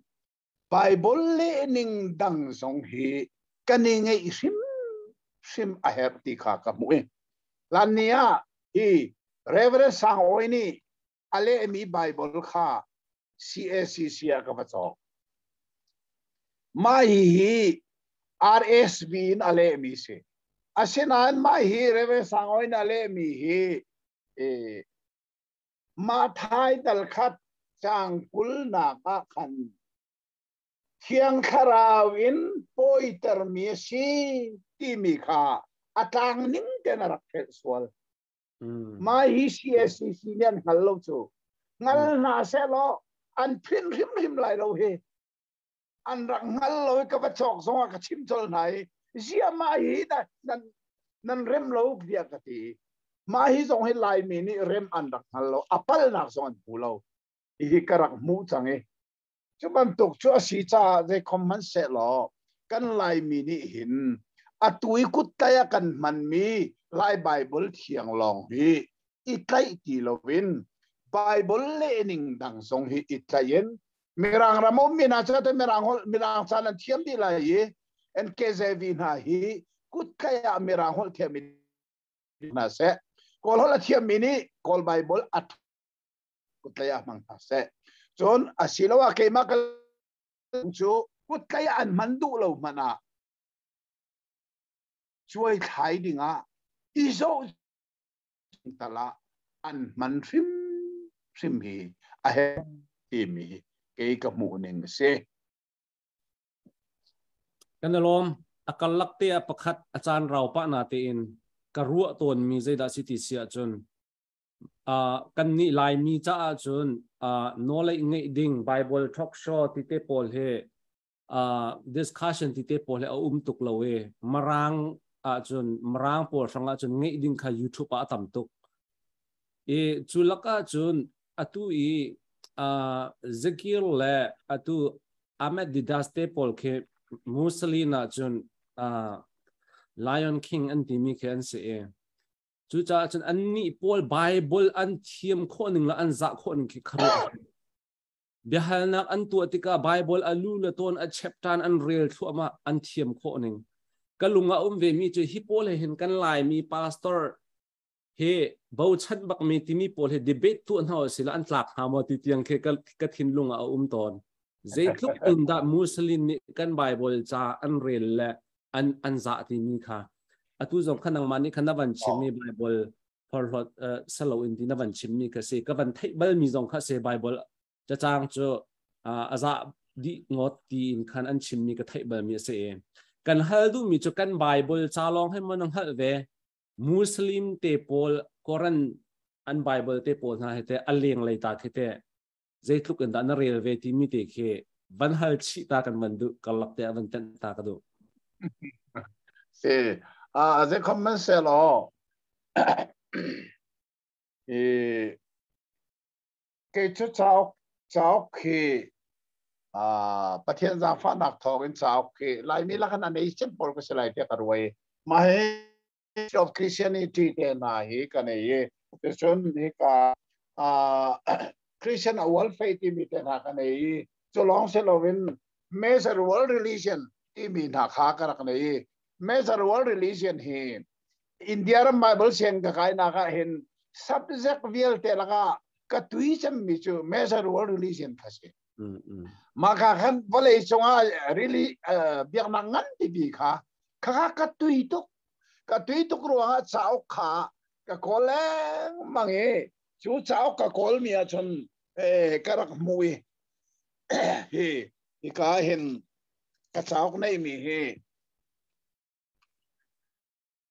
Baibal lehning dang zong hi kan i ngeih hrimhrim a herh ti kha ka hmuh i hlan ni ah hi Reverend Sang Awi nih a lehmi Baibal kha CACC ah ka va cawk. Mah hihi RSV in a lehmi si. Asinain mah hi Reverend Sangawi in a lehmi hi Mathai dal khat caang 20 nak ah khan Thiang Thlarau in pawitermi a si timi kha a tlang ning ten a rak hrelh sual. Mah hi CACC nih an hngal lo cu. Hngal hna sehlaw an phin hrimhrim lai lo hi. An rak hngal lo i ka va cawk zong ah ka chim colh hna i ziah mah hi nan nan rem lo tiah ka ti. Mah hi zong hi Laimi nih rem an rak hngal lo. A palnak zong an hmu lo. Hihi ka rak hmuh cang i cu bantuk cu a si caah zeikhom hmanhsehlaw kan Laimi nih hin atu i kuttlai ah kan hmanmi Lai Baibal thiang lawng hi i tlaih ti loin Baibal lehning dang zong hi i tlaih in Mirang ram ummi hna cu Mirang holh Mirang ca nan thiam dih lai i NKJV hna hi kuttlaih ah Mirang holh thiam hna seh. Kawl holh a thiammi nih Kawl Baibal a kuttlei ah hmang hna seh. Cun asiloah keimah ka cu kuttlei an hman duh lo hmanh ah cuai thlai dingah i zoh tal ah an hman hrimhrim hi a herh timi kei ka hmuh ning a si. Kan i lawm. A karlak te ah pakhat a caan rau pah na tein ka ruah tawnmi zeidah si ti si ahcun kan nih Laimi caah cun knowledge ngeih ding Bible talk show ti te pawl hi discussion ti te pawl hi a um tuk lo i Mirang ahcun Mirang pawl hrang ahcun ngeih ding kha YouTube ah a tam tuk. I cu lakah cun atu i Zakir le atu Ahmed Didas te pawl khi Muslim ahcun Lion King an timi khi an si i cucaah cun annih pawl Bible an thiam khawh ning le an zah khawh ning khi kharuah biahalnak an tuah tikah Bible a lu le tawn a chapter an rel thluahmah an thiam khawh ning ka lung ah um ve mi cu hi pawl he hin kan Laimi pastor Hi bochan bak mi timi pawl hi debate tu hna sila an tlak hnga maw ti tiang khi ka thinlung ah a um tawn. Zeitluk in dah Muslim nih kan Bible ca an rel le an zah timi kha atu zong kha nangmah nih kha na van chim mi Bible phorhlawt salo in ti na van chim mi kha si ka van theih bal mi zong kha si Bible cacang cu a zah dih ngawt ti in khan an chim mi ka theih bal mi a si. Kan hal duh mi cu kan Bible ca lawng he maw na hngalh ve? Muslim te pawl Koran an Bible te pawl hna he te a leng lei ta khi te zeitluk in dah na rel ve timi te khi van hal chih ta kan van duh, karlak te ah van tenh ta ka duh. Si a ze comment se lo i kei cu cauk khi Pathian zaangfahnak thawng in cauk khi Laimi lakan a nei cem pawl ka si lai tiah ka ruai. Mah hi of Christianity te hna hi ka nei i cun hika Christian World Faith timi te hna ka nei i cu lawng si loin Major World Religion timi hna kha ka rak nei i Major World Religion hi India ram Bible siang ka kainak ah hin subject vialte lakah ka tui cemmi cu Major World Religion kha si. Mah ka khan vawlei cungah really biaknak ngan pipi kha kha ka tui tuk. Ka tui tuk ruangah cauk kha ka kawl lengmang i cu cauk ka kawl mi ahcun ka rak hmu i hi hika hin ka cauk neihmi hi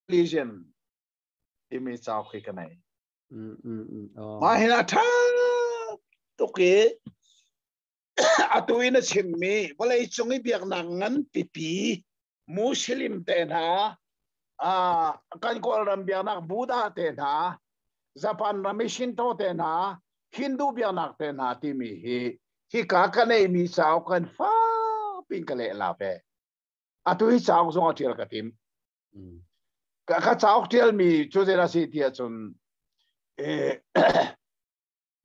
Religion timi cauk hi ka nei. Mah hin a ṭha tuk i atu in a chimmi vawlei cung i biaknak ngan pipi Muslim te hna, kan Kawlram biaknak Buddha te hna, Japan ram i Shinto te hna, Hindu biaknak te hna timi hi hika ka neihmi cauk kan fakpi in ka leh la ve. Atu hi cauk zong a ṭial ka tim. Ka cauk ṭialmi cu zeidah si ti ahcun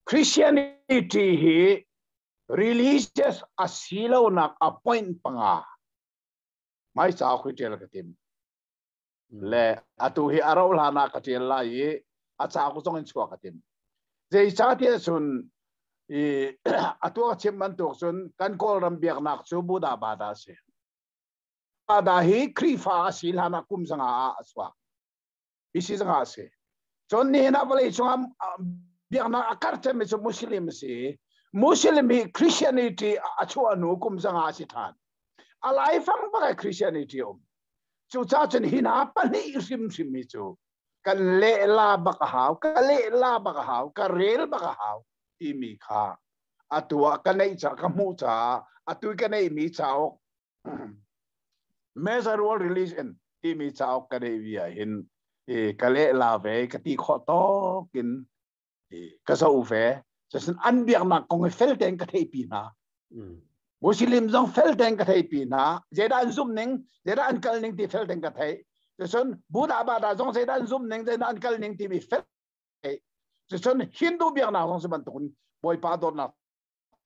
Christianity hi religious a si lonak a point panga mai cauk hi ṭial ka tim. Le atu hi a rauh hlan ah ka ṭial lai i a cauk zong in chuah ka tim. Zeicahtiah cun i atu ka chim bantuk cun kan Kawlram biaknak cu Buddha Bada a si. Bada hi Khrihfa a si hlan ah kum zanga ah a chuak. BC zanga a si. Cun nihin ah vawlei cungah biaknak a karh cemmi cu Muslim a si. Muslim hi Christianity a chuah hnu kum zanga a si ṭhan. A laifang bak ah Christianity a um. Cucaah cun hi hna pahnih hrimhrim hi cu kan lehla bak a hau, ka lehla bak a hau, ka rel bak a hau timi kha atu ah ka neih ca ka hmuh caah atu ka neihmi cauk Major World Religion timi cauk ka neih vi ah hin ka lehla ve, ka ti khawh tawk in ka zoh ve. Cusin an biaknak kong hi fel tein ka theihpi hna. Muslim zong fel tein ka theihpi hna. Zeidah an zumh ning, zeidah an kal ning ti fel tein ka theih. Cucun Buddha Bada zong zeidah an zumh ning, zeidah an kal ning timi fel theih. Cucun Hindu biaknak zong cu bantukin Bawipa dawtnak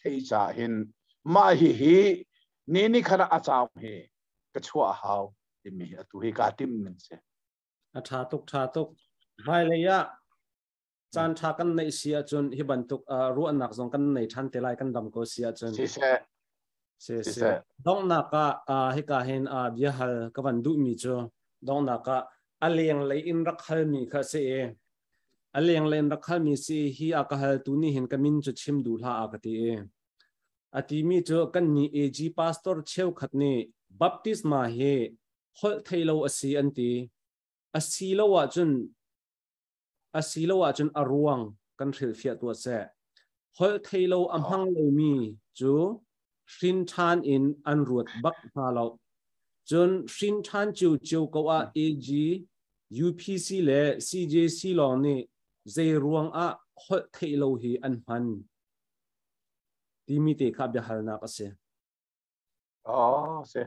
thei ca hin mah hi hi ni ni khat ah a cauk hi ka chuah hau timi hi atu hi kaa tim ning si. A ṭha tuk, ṭha tuk. Hmailei ah caan ṭha kan neih si ahcun hi bantuk ruahnak zong kan nei ṭhan te lai, kan dam ko si ahcun. Siseh. Si si. Donghnak ah hika hin bia hal ka van duhmi cu donghnak ah a lenglei in rak halmi kha si i a lenglei in rak halmi si hi a ka haltu nih hin ka min cu chim duh hlah a ka ti i a timi cu kan nih AG pastor cheukhat nih baptisma hi holh thei lo a si an ti. A si lo ahcun a si lo ahcun a ruang kan hrilhfiah tuah seh. Holh thei lo a hmang lomi cu hrin ṭhan in an ruat bak hna lo. Cun hrin ṭhan ciocio ko ah AG, UPC le CJC lawng nih zei ruang ah holh theih lo hi an hman timi te kha biahalnak a si. Oh, si.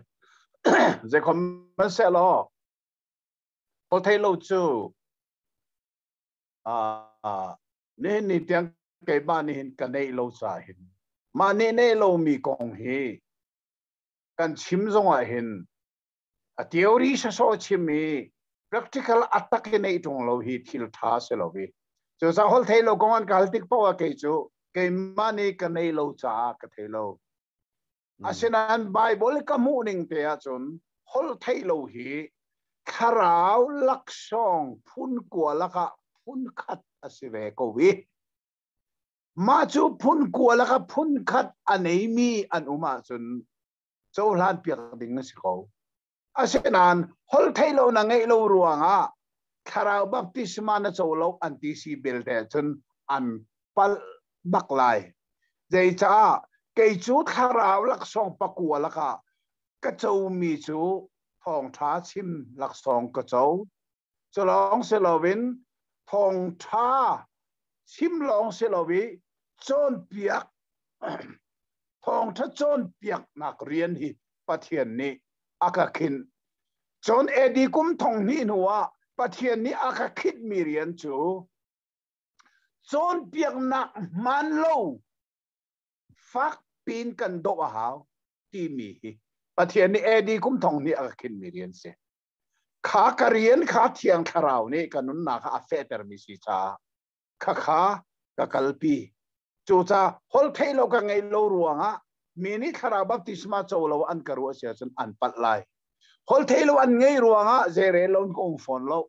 Zeikhom hmanhsehlaw holh theih lo cu nihin ni tiang keimah nih hin ka neih lo ca hin mah nih neih lomi kong hi kan chim zongah hin a theory sawsawh chim i. Practical atak i neih ṭung lo hi thil ṭha si lo i. Cu sa hol thei lo kong an ka hal tik paoh ah kei cu keimah nih ka nei lo caah ka thei lo. Asinain Bible ka hmuh ning te ahcun hol theih lo hi thlarau laksawng phun kua lakah phun khat a si ve ko i mah cu phun kua lakah phun khat a neimi an um ahcun cohlan piak ding a si ko. Asinain hol theih lo na ngeih lo ruangah thlarau baptisma na co lo an ti si belte cun an palh bak lai. Zeicah kei cu thlarau laksawng pakua lakah ka comi cu thawngṭha chim laksawng ka co. Cu lawng si loin thawngṭha chim lawng si lo i cawnpiak thawngṭha cawnpiaknak rian hi Pathian nih a ka khinh. Cun AD kum thong hnih hnu ah Pathian nih a ka khinhmi rian cu cawnpiaknak hmaan lo fak piin kan doh a hau timi hi Pathian nih AD kum thong hnih a ka khinhmi rian si. Kha ka rian kha Thiang Thlarau nih ka nunnak ah a fehtermi si caah khakha ka kalpi. Cucaah holh theih lo ka ngeih lo ruangah mi nih thlarau baptisma co lo an ka ruah si ahcun an palh lai. Holh theih lo an ngei ruangah zeirel lo in ka um fawn lo.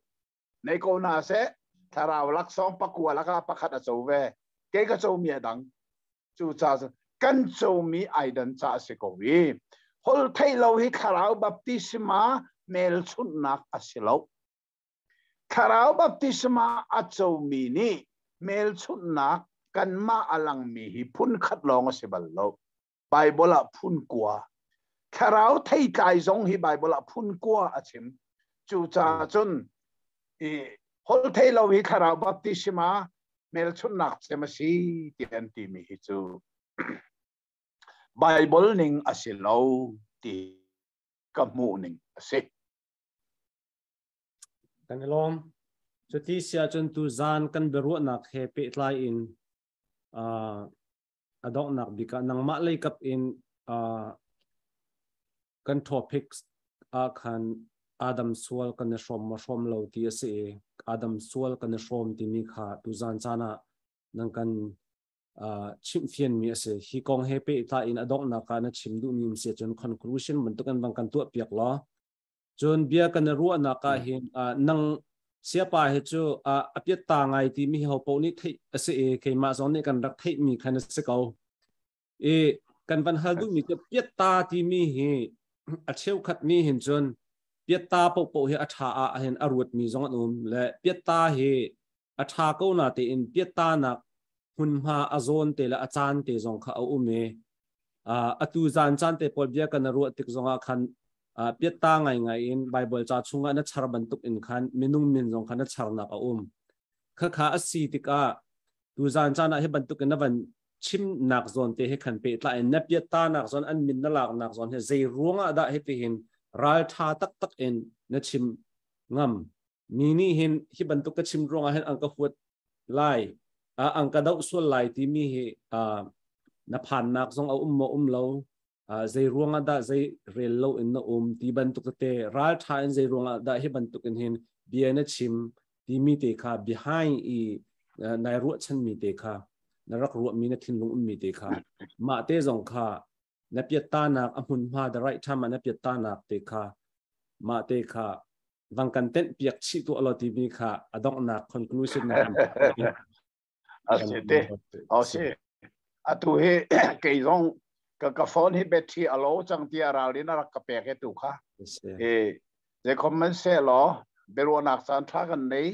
Nei ko hna seh, thlarau laksawng pakua lakah pakhat a co ve. Kei ka comi a dang. Cucaah kan comi ai dan ca a si ko i holh theih lo hi thlarau baptisma hmelchunhnak a si lo. Thlarau baptisma a comi nih hmelchunhnak kanmah a langmi hi phun khat lawng a si bal lo. Baibal ah phun kua. Thlarau theitlai zong hi Baibal ah phun kua a chim. Cucaah cun i holh thei lo hi thlarau baptisma hmelchunhnak cem a si ti an timi hi cu Baibal ning a si lo ti ka hmuh ning a si. Kan i lawm. Cuti si ahcun tu zan kan biaruahnak he pehtlai in a donghnak bik ah nangmah lei kap in kan topics ah khan Adam sual kan i hrawm ma hrawm lo ti a si i Adam sual kan i hrawm timi kha tuzan caan ah nan kan chimhfian mi a si. Hi kong he pehtlai in a donghnak ah na chim duhmi um si ahcun conclusion bantuk in bang kan tuah piak law cun bia kan i ruahnak ah hin nang siapa hi cu a piat ta ngai timi ho paoh nih theih a si i keimah zong nih kan rak theihmi khan a si ko. I kan van hal duhmi cu piat ta timi hi a cheukhat mi hin cun piat ta paohpaoh hi a ṭha ah hin a ruatmi zong an um le piat ta hi a ṭha ko na tein piat ta nak hmunhma a zawn te le a caan te zong kha a um i atu zan caan te pawl bia kan ruah tik zongah khan piat ta ngaingai in Bible ca chungah na char bantuk in khan minung min zong kha na charnak a um. Khakha a si tikah tu zan caan ah hi bantuk in na van chimnak zawn te he khan pehtlai in na piatta nak zawn an min na laknak zawn he zei ruangah dah hitihin ral tha taktak in na chim ngam mi nih hin hi bantuk ka chim ruangah hin an ka huat lai an ka doh sual lai timi hi na phannak zong a um maw um lo zei ruangah dah zei rel lo in na um ti bantuk te ral tha in zei ruangah dah hi bantuk in hin bia na chim timi te kha behind i nai ruahchan mi te kha na rak ruahmi na thinlung ummi te kha mah te zong kha na piattanak a hmunhma the right time ah na piattanak te kha mah te kha vang kan tenh piak chih tu alo timi kha a donghnak conclusion na a si te o si atu hi kei zong ka ka phone hi battery a lo cang ti a ralrin a rak ka pek e tu kha e zei comment se law biaruahnak caan tha kan nei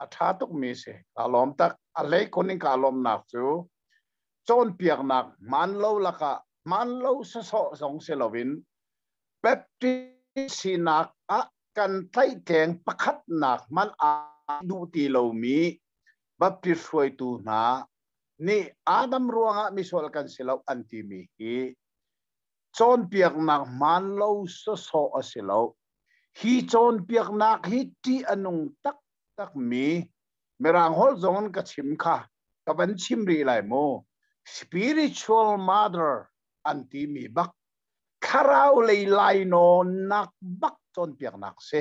a tha tuk mi si ka lawm tak a hlei kun in ka lawmnak cu cawnpiaknak hmaan lo lakah hmaan lo sasawh zong si loin Baptist sinak ah kan tlaihtleng pakhatnak hmanh aa duh ti lomi Baptist hruaitu hna nih Adam ruangah misual kan si lo an timi hi cawnpiaknak hmaan lo sawsawh a si lo. Hi cawnpiaknak hi ṭih a nung taktakmi Mirang holh zong in ka chim kha ka van chim rih lai mu. Spiritual mother an timi bak thlarau lei lainawnnak bak cawnpiaknak si.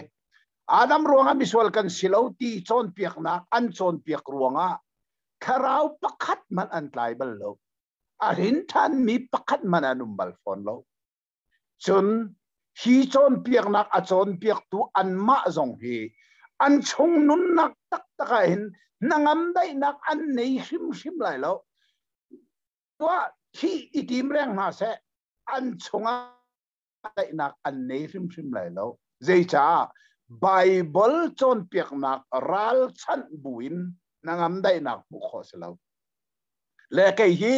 Adam ruangah misual kan si lo ti cawnpiaknak an cawnpiak ruangah thlarau pakhat hmanh an tlai bal lo. A hrin ṭhanmi pakhat hmanh an um bal fawn lo. Cun hi cawnpiaknak a cawnpiaktu anmah zong hi an chung nunnak taktak ah hin hnangam daihnak an nei hrimhrim lai lo. Tuah thih i tim reng hna seh, an chungah daihnak an nei hrimhrim lai lo. Zeicah? Baibal cawnpiaknak ralchanh buin hnangam daihnak hmuh khawh si lo. Le kei hi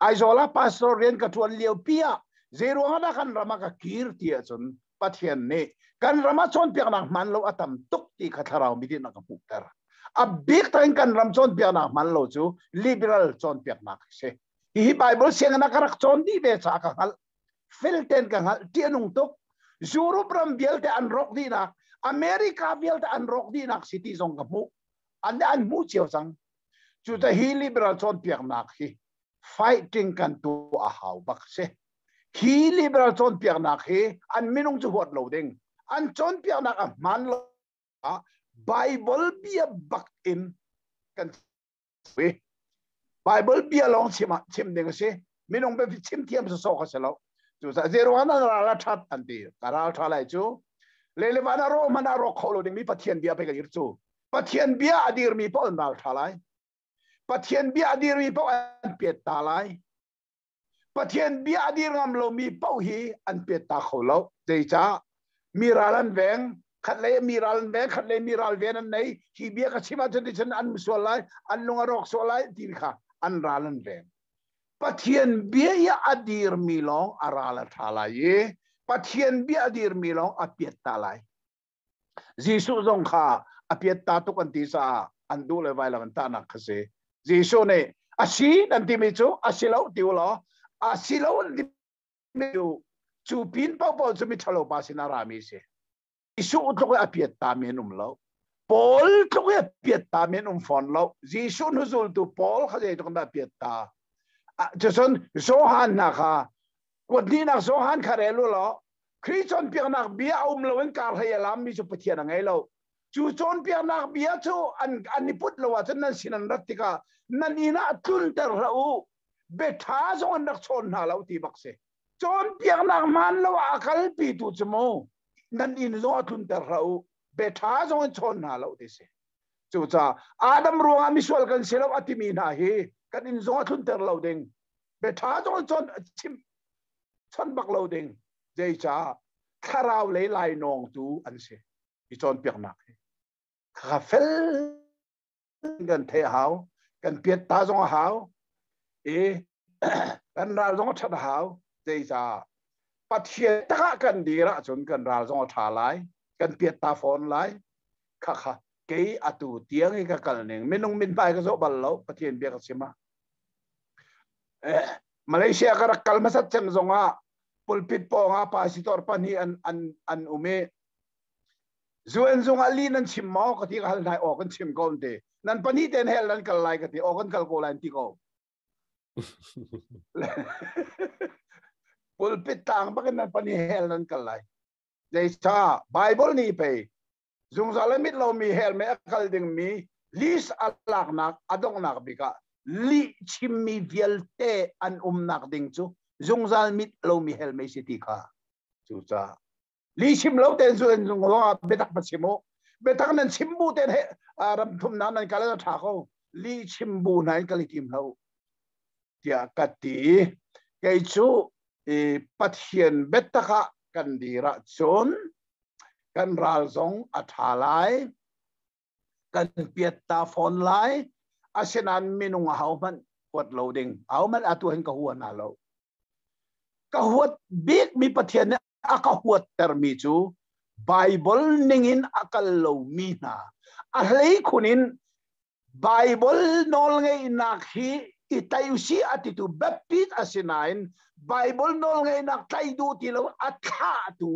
Aizawl ah pastor rian ka ṭuan lio pi ah zeiruang ah dah kan ram ah ka kir ti ahcun Pathian nih kan ram ah cawnpiaknak hmaan lo a tam tuk ti kha thlarau mit in a ka hmuhter. A bik takin kan ram cawnpiaknak hmaan lo cu liberal cawnpiaknak a si. Hihi Bible sianginn ah ka rak cawn dih ve caah ka hngalh. Fel ten ka hngalh. Ṭih a nung tuk. Europe ram vialte an rawk dihnak, America vialte an rawk dihnak si ti zong ka hmuh. An an hmuh cio cang. Cuta hi liberal cawnpiaknak hi fighting kan tuah a hau bak si. Hi liberal cawnpiaknak hi an minung cu huat lo ding. An cawnpiaknak a hmaan lo ah Bible bia bak in kan si. Bible bia lawng chim ah chim ding a si. Minung bia chim thiam sawsawh kha si lo. Cucaah zeiruang ah ral a that an ti. Ka ral tha lai cu. Lele van a rawh hmanh ah rawk kho lo dingmi Pathian bia pei ka dir cu. Pathian bia a dirmi paoh an ral ṭha lai. Pathian bia a dirmi paoh an piat ta lai. Pathian bia a dir ngam lomi paoh hi an piat ta kho lo. Zeicah? Mi ral an veng, khat lei mi ral an veng, khat lei mi ral ven an nei. Hi bia ka chim ahcun ticun an sual lai, an lung a rawk sual lai ti kha an ral an veng. Pathian bia i a dirmi lawng a ral a ṭha lai i Pathian bia a dirmi lawng a piat ta lai. Jesuh zong kha a piatta tuk an ti caah an duh le vailam an tahnak kha si. Jesuh nih a si nan timi cu a si lo ti u law a si lo an timi cu cu pin paohpaoh cu miṭhalo pa sin a rami si. Jesuh tluk i a piatta mi an um lo. Paul tluk i a piatta mi an um fawn lo. Jesuh hnuzultu Paul kha zeitluk dah piatta. Cucun Johan hna kha kuat hnihnak Johan kha rel u law Khrih cawnpiaknak bia a um loin kar hlei a lammi cu Pathian a ngei lo. Cu cawnpiaknak bia cu an i put lo ahcun nan sin an rat tikah nan inn ah tlunter hlah u. Biaṭha zong an rak chawn hna lo ti bak si. Cawnpiaknak hmaan lo ah a kalpitu cu mu nan inn zong a tlunter hlah u. Biaṭha zong an chawn hna lo ti si. Cucaah Adam ruangah misual kan si lo a timi hna hi kan inn zong a tlunter lo ding. Biaṭha zong an chawn chim chon bak lo ding zeicah thlarau lei lainawngtu an si i cawnpiaknak hi kha fel kan theih a hau kan piat ta zong a hau i kan ral zong a ṭhat a hau zeicah Pathian takah kan dir ahcun kan ral zong a ṭha lai kan piat ta fawn lai kha kha kei atu tiang i ka kal ning minung min hmai ka zoh bal lo Pathian bia ka chim ah Malaysia ka rak kal hmasat cem zongah pulpit pawngah pastor pahnih an um i UN zung ah li nan chim maw ka ti ka hal hna aw kan chim ko an ti nan pahnih ten hell nan kal lai ka ti aw kan kal ko lai an ti ko pulpit tang bakin nan pahnih hell nan kal lai zeicah Bible nih pei Zungzal a mit lomi hell mei a kal dingmi list a laknak a donghnak bik ah lih chimmi vialte an umnak ding cu zungzal mit lomi hell mei si ti kha cucaah lih chim lo tein zu in zung ah biatak va chim u biatak nan chim bu tein he ram thumnak nan kal a ṭha ko lih chim bu hna in kal i tim hlah u tiah ka ti kei cu Pathian biatak ah kan dir ahcun kan ral zong a ṭha lai kan piat ta fawn lai asinain minung ahohmanh huat lo ding ahohmanh atu hin ka hua hna lo ka huat bikmi Pathian nih a ka huattermi cu Bible ningin a kal lomi hna a hleikhun in Bible nawlngeihnak hi i tlaih usih a titu biapit a si nain Bible nawlngeihnak tlaih duh ti lo a thlahtu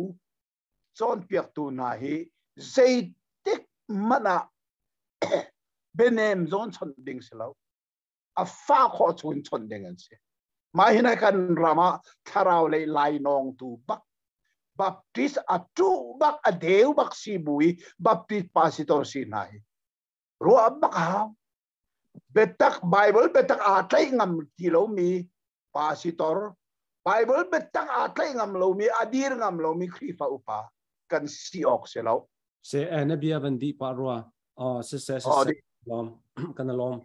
cawnpiaktu hna hi zeitik hmanh ah bianem zawn chawnh ding si lo a fa khawh chung chawnh ding an si mah hin kan ram ah thlarau lei lainawngtu bak. Baptist a tu bak a deu bak si bui Baptist pastor si hna hi ruah bak hau. Biatak Bible biatak aa tlaih ngam ti lomi pastor, Bible biatak aa tlaih ngam lomi, a dir ngam lomi Khrihfa upa kan si awk si lo. Se na bia van di pa rua. Oh, se se se. Lom. Kan lom.